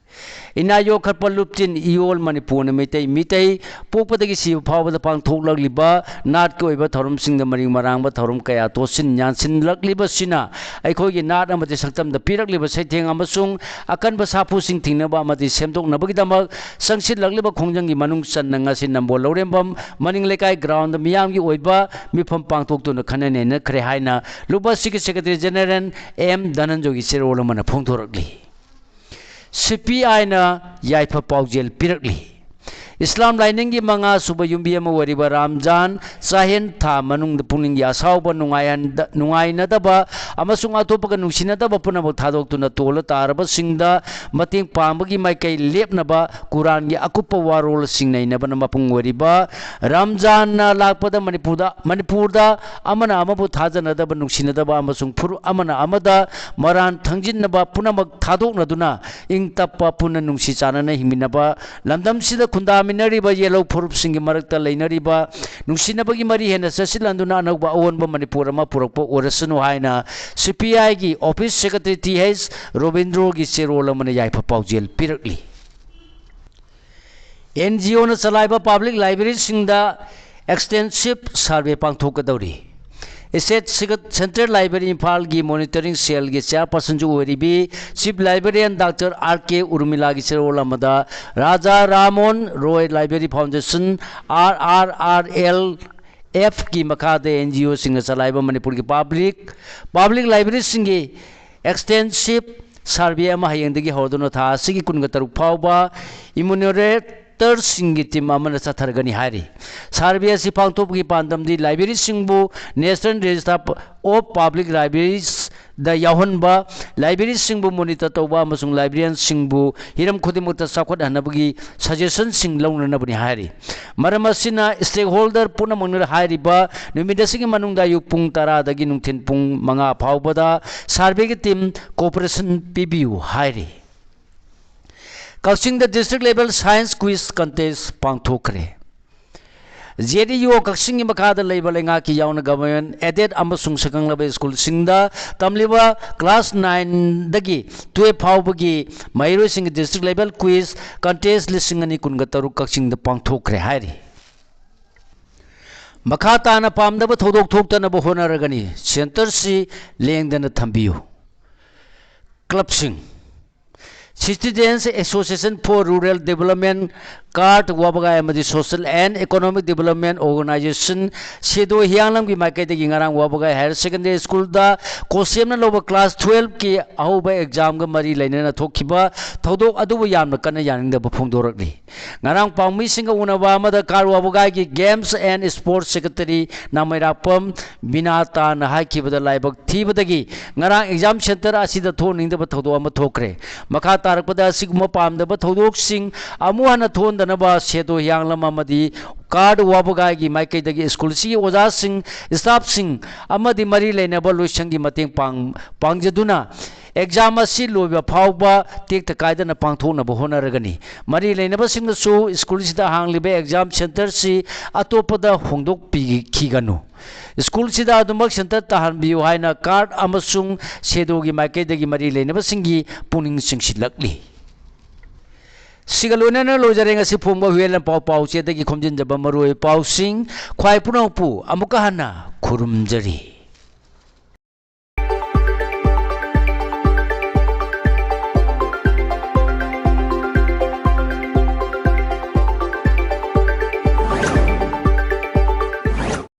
ꯏꯅꯥ ꯌꯣꯛꯈꯠꯄ ꯂꯨꯞꯆꯤꯟ ꯏꯌꯣꯜ ꯃꯅꯤꯄꯨꯔꯅ ꯃꯤꯇꯩ, ꯃꯤꯇꯩ ꯄꯣꯛꯄꯗꯒꯤ ꯁꯤꯕ ꯐꯥꯎꯕꯗ ꯄꯥꯡꯊꯣꯛꯂꯛꯂꯤꯕ ꯅꯥꯠꯀꯤ ꯑꯣꯏꯕ ꯊꯧꯔꯝꯁꯤꯡꯗ ꯃꯔꯤꯡ ꯃꯔꯥꯡꯕ ꯊꯧꯔꯝ ꯀꯌꯥ ꯇꯣꯠꯁꯤꯟ ꯌꯥꯟꯁꯤꯟꯂꯛꯂꯤꯕꯁꯤꯅ ꯑꯩꯈꯣꯏꯒꯤ ꯅꯥꯠ ꯑꯃꯗꯤ ꯁꯛꯇꯝꯗ ꯄꯤꯔꯛꯂꯤꯕ ꯁꯩꯊꯦꯡ ꯑꯃꯁꯨꯡ ꯑꯀꯟꯕ ꯁꯥꯐꯨꯁꯤꯡ ꯊꯤꯡꯅꯕ ꯑꯃꯗꯤ ꯁꯦꯝꯗꯣꯛꯅꯕꯒꯤꯗꯃꯛ ꯆꯪꯁꯤꯜꯂꯛꯂꯤꯕ ꯈꯣꯡꯖꯪꯒꯤ ꯃꯅꯨꯡ ꯆꯟꯅ ꯉꯁꯤ ꯅꯝꯕꯣꯜ ꯂꯧꯔꯦꯝꯕꯝ ꯃꯅꯤꯡ ꯂꯩꯀꯥꯏ ꯒ꯭ꯔꯥꯎꯟꯗ ꯃꯤꯌꯥꯝꯒꯤ ꯑꯣꯏꯕ ꯃꯤꯐꯝ ꯄꯥꯡꯊꯣꯛꯇꯨꯅ ꯈꯟꯅ ꯅꯩꯅꯈ꯭ꯔꯦ ꯍꯥꯏꯅ ꯂꯨꯞ ꯑꯁꯤꯒꯤ ꯁꯦꯀ꯭ꯔꯦꯇꯔꯤ ꯖꯦꯅꯦꯔꯦꯜ ꯑꯦꯝ ꯙꯅꯟꯖꯣꯏꯒꯤ ꯆꯦꯔꯣꯜ ꯑꯃꯅ ꯐꯣꯡꯗꯣꯔꯛꯂꯤ꯫ ꯁꯤ ꯄꯤ ꯑꯥꯏꯅ ꯌꯥꯏꯐ ꯄꯥꯎꯖꯦꯜ ꯄꯤꯔꯛꯂꯤ꯫ ꯏꯁꯂꯥꯝ ꯂꯥꯏꯅꯤꯡꯒꯤ ꯃꯉꯥ ꯁꯨꯕ ꯌꯨꯝꯕꯤ ꯑꯃ ꯑꯣꯏꯔꯤꯕ ꯔꯥꯝꯖꯥꯟ ꯆꯥꯍꯦꯟ ꯊꯥ ꯃꯅꯨꯡꯗ ꯄꯨꯛꯅꯤꯡꯒꯤ ꯑꯁꯥꯎꯕ, ꯅꯨꯡꯉꯥꯏꯍꯟꯗ-, ꯅꯨꯡꯉꯥꯏꯅꯗꯕ ꯑꯃꯁꯨꯡ ꯑꯇꯣꯞꯄꯒ ꯅꯨꯡꯁꯤꯅꯗꯕ ꯄꯨꯝꯅꯃꯛ ꯊꯥꯗꯣꯛꯇꯨꯅ ꯇꯣꯜꯂ ꯇꯥꯔꯕꯁꯤꯡꯗ ꯃꯇꯦꯡ ꯄꯥꯡꯕꯒꯤ ꯃꯥꯏꯀꯩ ꯂꯦꯞꯅꯕ ꯀꯨꯔꯥꯟꯒꯤ ꯑꯀꯨꯞꯄ ꯋꯥꯔꯣꯜꯁꯤꯡ ꯅꯩꯅꯕꯅ ꯃꯄꯨꯡ ꯑꯣꯏꯔꯤꯕ ꯔꯥꯝꯖꯥꯟꯅ ꯂꯥꯛꯄꯗ ꯃꯅꯤꯄꯨꯔꯗ, ꯃꯅꯤꯄꯨꯔꯗ ꯑꯃꯅ ꯑꯃꯕꯨ ꯊꯥꯖꯅꯗꯕ, ꯅꯨꯡꯁꯤꯅꯗꯕ ꯑꯃꯁꯨꯡ ꯐꯨꯔꯨꯞ ꯑꯃꯅ ꯑꯃꯗ ꯃꯔꯥꯟ ꯊꯪꯖꯤꯟꯅꯕ ꯄꯨꯝꯅꯃꯛ ꯊꯥꯗꯣꯛꯅꯗꯨꯅ ꯏꯪ ꯇꯞꯄ, ꯄꯨꯟꯅ ꯅꯨꯡꯁꯤ ꯆꯥꯟꯅꯅ ꯍꯤꯡꯃꯤꯟꯅꯕ, ꯂꯝꯗꯝꯁꯤꯗ ꯈꯨꯟꯗꯥꯃꯤꯟꯅꯔꯤꯕ ꯌꯦꯜꯍꯧ ꯐꯨꯔꯨꯞꯁꯤꯡꯒꯤ ꯃꯔꯛꯇ ꯂꯩꯅꯔꯤꯕ ꯅꯨꯡꯁꯤꯅꯕꯒꯤ ꯃꯔꯤ ꯍꯦꯟꯅ ꯆꯠꯁꯤꯜꯍꯟꯗꯨꯅ ꯑꯅꯧꯕ ꯑꯑꯣꯟꯕ ꯃꯅꯤꯄꯨꯔ ꯑꯃ ꯄꯨꯔꯛꯄ ꯑꯣꯏꯔꯁꯅꯨ ꯍꯥꯏꯅ ꯁꯤ ꯄꯤ ꯑꯥꯏꯒꯤ ꯑꯣꯐꯤꯁ ꯁꯦꯀ꯭ꯔꯦꯇꯔꯤ ꯇꯤ ꯍꯩꯆ ꯔꯣꯕꯤꯟꯗ꯭ꯔꯣꯒꯤ ꯆꯦꯔꯣꯜ ꯑꯃꯅ ꯌꯥꯏꯐ ꯄꯥꯎꯖꯦꯜ ꯄꯤꯔꯛꯂꯤ꯫ ꯑꯦꯟ ꯖꯤ ꯑꯣꯅ ꯆꯂꯥꯏꯕ ꯄꯕ꯭ꯂꯤꯛ ꯂꯥꯏꯕ꯭ꯔꯦꯔꯤꯁꯤꯡꯗ ꯑꯦꯛꯁꯇꯦꯟꯁꯤꯞ ꯁꯔꯚꯦ ꯄꯥꯡꯊꯣꯛꯀꯗꯧꯔꯤ꯫ ꯏꯁꯇꯦꯠ ꯁꯤꯒ-, ꯁꯦꯟꯇ꯭ꯔꯦꯜ ꯂꯥꯏꯕ꯭ꯔꯦꯔꯤ ꯏꯝꯐꯥꯜꯒꯤ ꯃꯣꯅꯤꯇꯔꯤꯡ ꯁꯦꯜꯒꯤ ꯆꯤꯌꯥꯔꯄꯔꯁꯟꯁꯨ ꯑꯣꯏꯔꯤꯕꯤ chief librarian doctor R K ꯎꯔꯃꯤꯂꯥꯒꯤ ꯆꯦꯔꯣꯜ ꯑꯃꯗ Raja Rammohun Roy library foundation, R R R L ꯑꯦꯐꯀꯤ ꯃꯈꯥꯗ ꯑꯦꯟ ꯖꯤ ꯑꯣꯁꯤꯡꯅ ꯆꯂꯥꯏꯕ ꯃꯅꯤꯄꯨꯔꯒꯤ ꯄꯕ꯭ꯂꯤꯛ, ꯄꯕ꯭ꯂꯤꯛ ꯂꯥꯏꯕ꯭ꯔꯦꯔꯤꯁꯤꯡꯒꯤ ꯑꯦꯛꯁꯇꯦꯟꯁꯤꯞ ꯁꯔꯚꯦ ꯑꯃ ꯍꯌꯦꯡꯗꯒꯤ ꯍꯧꯔꯗꯨꯅ ꯊꯥ ꯑꯁꯤꯒꯤ ꯀꯨꯟꯒ ꯇꯔꯨꯛ ꯐꯥꯎꯕ ꯏꯃꯨꯅꯔꯦꯇꯔꯁꯤꯡꯒꯤ ꯇꯤꯝ ꯑꯃꯅ ꯆꯠꯊꯔꯒꯅꯤ ꯍꯥꯏꯔꯤ꯫ ꯁꯔꯚꯦ ꯑꯁꯤ ꯄꯥꯡꯊꯣꯛꯄꯒꯤ ꯄꯥꯟꯗꯝꯗꯤ ꯂꯥꯏꯕ꯭ꯔꯦꯔꯤꯁꯤꯡꯕꯨ National Register of Public Libraries ꯗ ꯌꯥꯎꯍꯟꯕ, ꯂꯥꯏꯕ꯭ꯔꯦꯔꯤꯁꯤꯡꯕꯨ ꯃꯣꯅꯤꯇꯔ ꯇꯧꯕ ꯑꯃꯁꯨꯡ ꯂꯥꯏꯕ꯭ꯔꯦꯔꯤꯌꯟꯁꯤꯡꯕꯨ ꯍꯤꯔꯝ ꯈꯨꯗꯤꯡꯃꯛꯇ ꯆꯥꯎꯈꯠꯍꯟꯅꯕꯒꯤ ꯁꯖꯦꯁꯟꯁꯤꯡ ꯂꯧꯅꯅꯕꯅꯤ ꯍꯥꯏꯔꯤ꯫ ꯃꯔꯝ ꯑꯁꯤꯅ ꯁ꯭ꯇꯦꯛꯍꯣꯜꯗꯔ ꯄꯨꯝꯅꯃꯛꯅ ꯍꯥꯏꯔꯤꯕ ꯅꯨꯃꯤꯠ ꯑꯁꯤꯒꯤ ꯃꯅꯨꯡꯗ ꯑꯌꯨꯛ ꯄꯨꯡ ꯇꯔꯥꯗꯒꯤ ꯅꯨꯡꯊꯤꯜ ꯄꯨꯡ ꯃꯉꯥ ꯐꯥꯎꯕꯗ ꯁꯔꯚꯦꯒꯤ ꯇꯤꯝ ꯀꯣꯑꯣꯄꯔꯦꯁꯟ ꯄꯤꯕꯤꯌꯨ ꯍꯥꯏꯔꯤ꯫ ꯀꯛꯆꯤꯡꯗ district level science quiz contest ꯄꯥꯡꯊꯣꯛꯈ꯭ꯔꯦ꯫ ꯖꯦ ꯗꯤ ꯌꯨ ꯀꯛꯆꯤꯡꯒꯤ ꯃꯈꯥꯗ ꯂꯩꯕ ꯂꯩꯉꯥꯛꯀꯤ ꯌꯥꯎꯅ ꯒꯚꯔꯟꯃꯦꯟꯠ ꯑꯦꯗꯦꯗ ꯑꯃꯁꯨꯡ ꯁꯛꯈꯪꯂꯕ ꯁ꯭ꯀꯨꯜꯁꯤꯡꯗ ꯇꯝꯂꯤꯕ ꯀ꯭ꯂꯥꯁ ꯅꯥꯏꯟꯗꯒꯤ ꯇꯨꯌꯦꯜꯐ ꯐꯥꯎꯕꯒꯤ ꯃꯍꯩꯔꯣꯏꯁꯤꯡꯒꯤ ꯗꯤꯁꯇ꯭ꯔꯤꯛ ꯂꯦꯚꯦꯜ ꯀ꯭ꯋꯤꯖ ꯀꯟꯇꯦꯁ ꯂꯤꯁꯤꯡ ꯑꯅꯤ ꯀꯨꯟꯒ ꯇꯔꯨꯛ ꯀꯛꯆꯤꯡꯗ ꯄꯥꯡꯊꯣꯛꯈ꯭ꯔꯦ ꯍꯥꯏꯔꯤ꯫ ꯃꯈꯥ ꯇꯥꯅ ꯄꯥꯝꯗꯕ ꯊꯧꯗꯣꯛ ꯊꯣꯛꯇꯅꯕ ꯍꯣꯠꯅꯔꯒꯅꯤ꯫ ꯁꯦꯟꯇꯔꯁꯤ ꯂꯦꯡꯗꯅ ꯊꯝꯕꯤꯌꯨ꯫ ꯀ꯭ꯂꯕꯁꯤꯡ꯫ Citizens Association for Rural Development, card, ꯋꯥꯕꯒꯥꯏ ꯑꯃꯗꯤ Social and Economic Development Organization, ꯁꯦꯗꯣ ꯍꯤꯌꯥꯡꯂꯝꯒꯤ ꯃꯥꯏꯀꯩꯗꯒꯤ ꯉꯔꯥꯡ ꯋꯥꯕꯒꯥꯏ ꯍꯥꯌꯔ ꯁꯦꯀꯦꯟꯗꯔꯤ ꯁ꯭ꯀꯨꯜꯗ ꯀꯣꯁꯦꯝꯅ ꯂꯧꯕ ꯀ꯭ꯂꯥꯁ ꯇꯨꯌꯦꯜꯐꯀꯤ ꯑꯍꯧꯕ ꯑꯦꯛꯖꯥꯝꯒ ꯃꯔꯤ ꯂꯩꯅꯅ ꯊꯣꯛꯈꯤꯕ ꯊꯧꯗꯣꯛ ꯑꯗꯨꯕꯨ ꯌꯥꯝꯅ ꯀꯟꯅ ꯌꯥꯅꯤꯡꯗꯕ ꯐꯣꯡꯗꯣꯔꯛꯂꯤ꯫ ꯉꯔꯥꯡ ꯄꯥꯎꯃꯤꯁꯤꯡꯒ ꯎꯅꯕ ꯑꯃꯗ ꯀꯥꯔ ꯋꯥꯕꯒꯥꯏꯒꯤ Games and Sports Secretary ꯅꯥꯃꯩꯔꯥꯛꯄꯝ ꯕꯤꯅꯥꯇꯥꯅ ꯍꯥꯏꯈꯤꯕꯗ ꯂꯥꯏꯕꯛ ꯊꯤꯕꯗꯒꯤ ꯉꯔꯥꯡ ꯑꯦꯛꯖꯥꯝ ꯁꯦꯟꯇꯔ ꯑꯁꯤꯗ ꯊꯣꯛꯅꯤꯡꯗꯕ ꯊꯧꯗꯣꯛ ꯑꯃ ꯊꯣꯛꯈ꯭ꯔꯦ꯫ ꯃꯈꯥ ꯇꯥꯔꯛꯄꯗ ꯑꯁꯤꯒꯨꯝꯕ ꯄꯥꯝꯗꯕ ꯊꯧꯗꯣꯛꯁꯤꯡ ꯑꯃꯨꯛ ꯍꯟꯅ ꯊꯣꯛꯍꯟꯗꯅꯕ ꯁꯦꯗꯣ ꯍꯤꯌꯥꯡꯂꯝ ꯑꯃꯗꯤ ꯀꯥꯔꯠ ꯋꯥꯕꯒꯥꯏꯒꯤ ꯃꯥꯏꯀꯩꯗꯒꯤ ꯁ꯭ꯀꯨꯜꯁꯤꯒꯤ ꯑꯣꯖꯥꯁꯤꯡ, ꯁ꯭ꯇꯥꯐꯁꯤꯡ ꯑꯃꯗꯤ ꯃꯔꯤ ꯂꯩꯅꯕ ꯂꯣꯏꯁꯪꯒꯤ ꯃꯇꯦꯡ ꯄꯥꯡ-, ꯄꯥꯡꯖꯗꯨꯅ ꯑꯦꯛꯖꯥꯝ ꯑꯁꯤ ꯂꯣꯏꯕ ꯐꯥꯎꯕ ꯇꯦꯛꯇ ꯀꯥꯏꯗꯅ ꯄꯥꯡꯊꯣꯛꯅꯕ ꯍꯣꯠꯅꯔꯒꯅꯤ꯫ ꯃꯔꯤ ꯂꯩꯅꯕꯁꯤꯡꯅꯁꯨ ꯁ꯭ꯀꯨꯜꯁꯤꯗ ꯍꯥꯡꯂꯤꯕ ꯑꯦꯛꯖꯥꯝ ꯁꯦꯟꯇꯔꯁꯤ ꯑꯇꯣꯞꯄꯗ ꯍꯣꯡꯗꯣꯛꯄꯤꯈꯤꯒꯅꯨ꯫ ꯁ꯭ꯀꯨꯜꯁꯤꯗ ꯑꯗꯨꯃꯛ ꯁꯦꯟꯇꯔ ꯇꯥꯍꯟꯕꯤꯌꯨ ꯍꯥꯏꯅ ꯀꯥꯔꯠ ꯑꯃꯁꯨꯡ ꯁꯦꯗꯣꯒꯤ ꯃꯥꯏꯀꯩꯗꯒꯤ ꯃꯔꯤ ꯂꯩꯅꯕꯁꯤꯡꯒꯤ ꯄꯨꯛꯅꯤꯡ ꯆꯤꯡꯁꯤꯜꯂꯛꯂꯤ꯫ ꯁꯤꯒ ꯂꯣꯏꯅꯅ ꯂꯣꯏꯖꯔꯦ ꯉꯁꯤ ꯐꯣꯡꯕ ꯍꯨꯏꯌꯦꯟ ꯂꯟꯄꯥꯎ ꯄꯥꯎꯆꯦꯗꯒꯤ ꯈꯣꯝꯖꯤꯟꯖꯕ ꯃꯔꯨꯑꯣꯏꯕ ꯄꯥꯎꯁꯤꯡ꯫ ꯈ꯭ꯋꯥꯏ ꯄꯨꯝꯅꯃꯛꯄꯨ ꯑꯃꯨꯛꯀ ꯍꯟꯅ ꯈꯨꯔꯨꯝꯖꯔꯤ꯫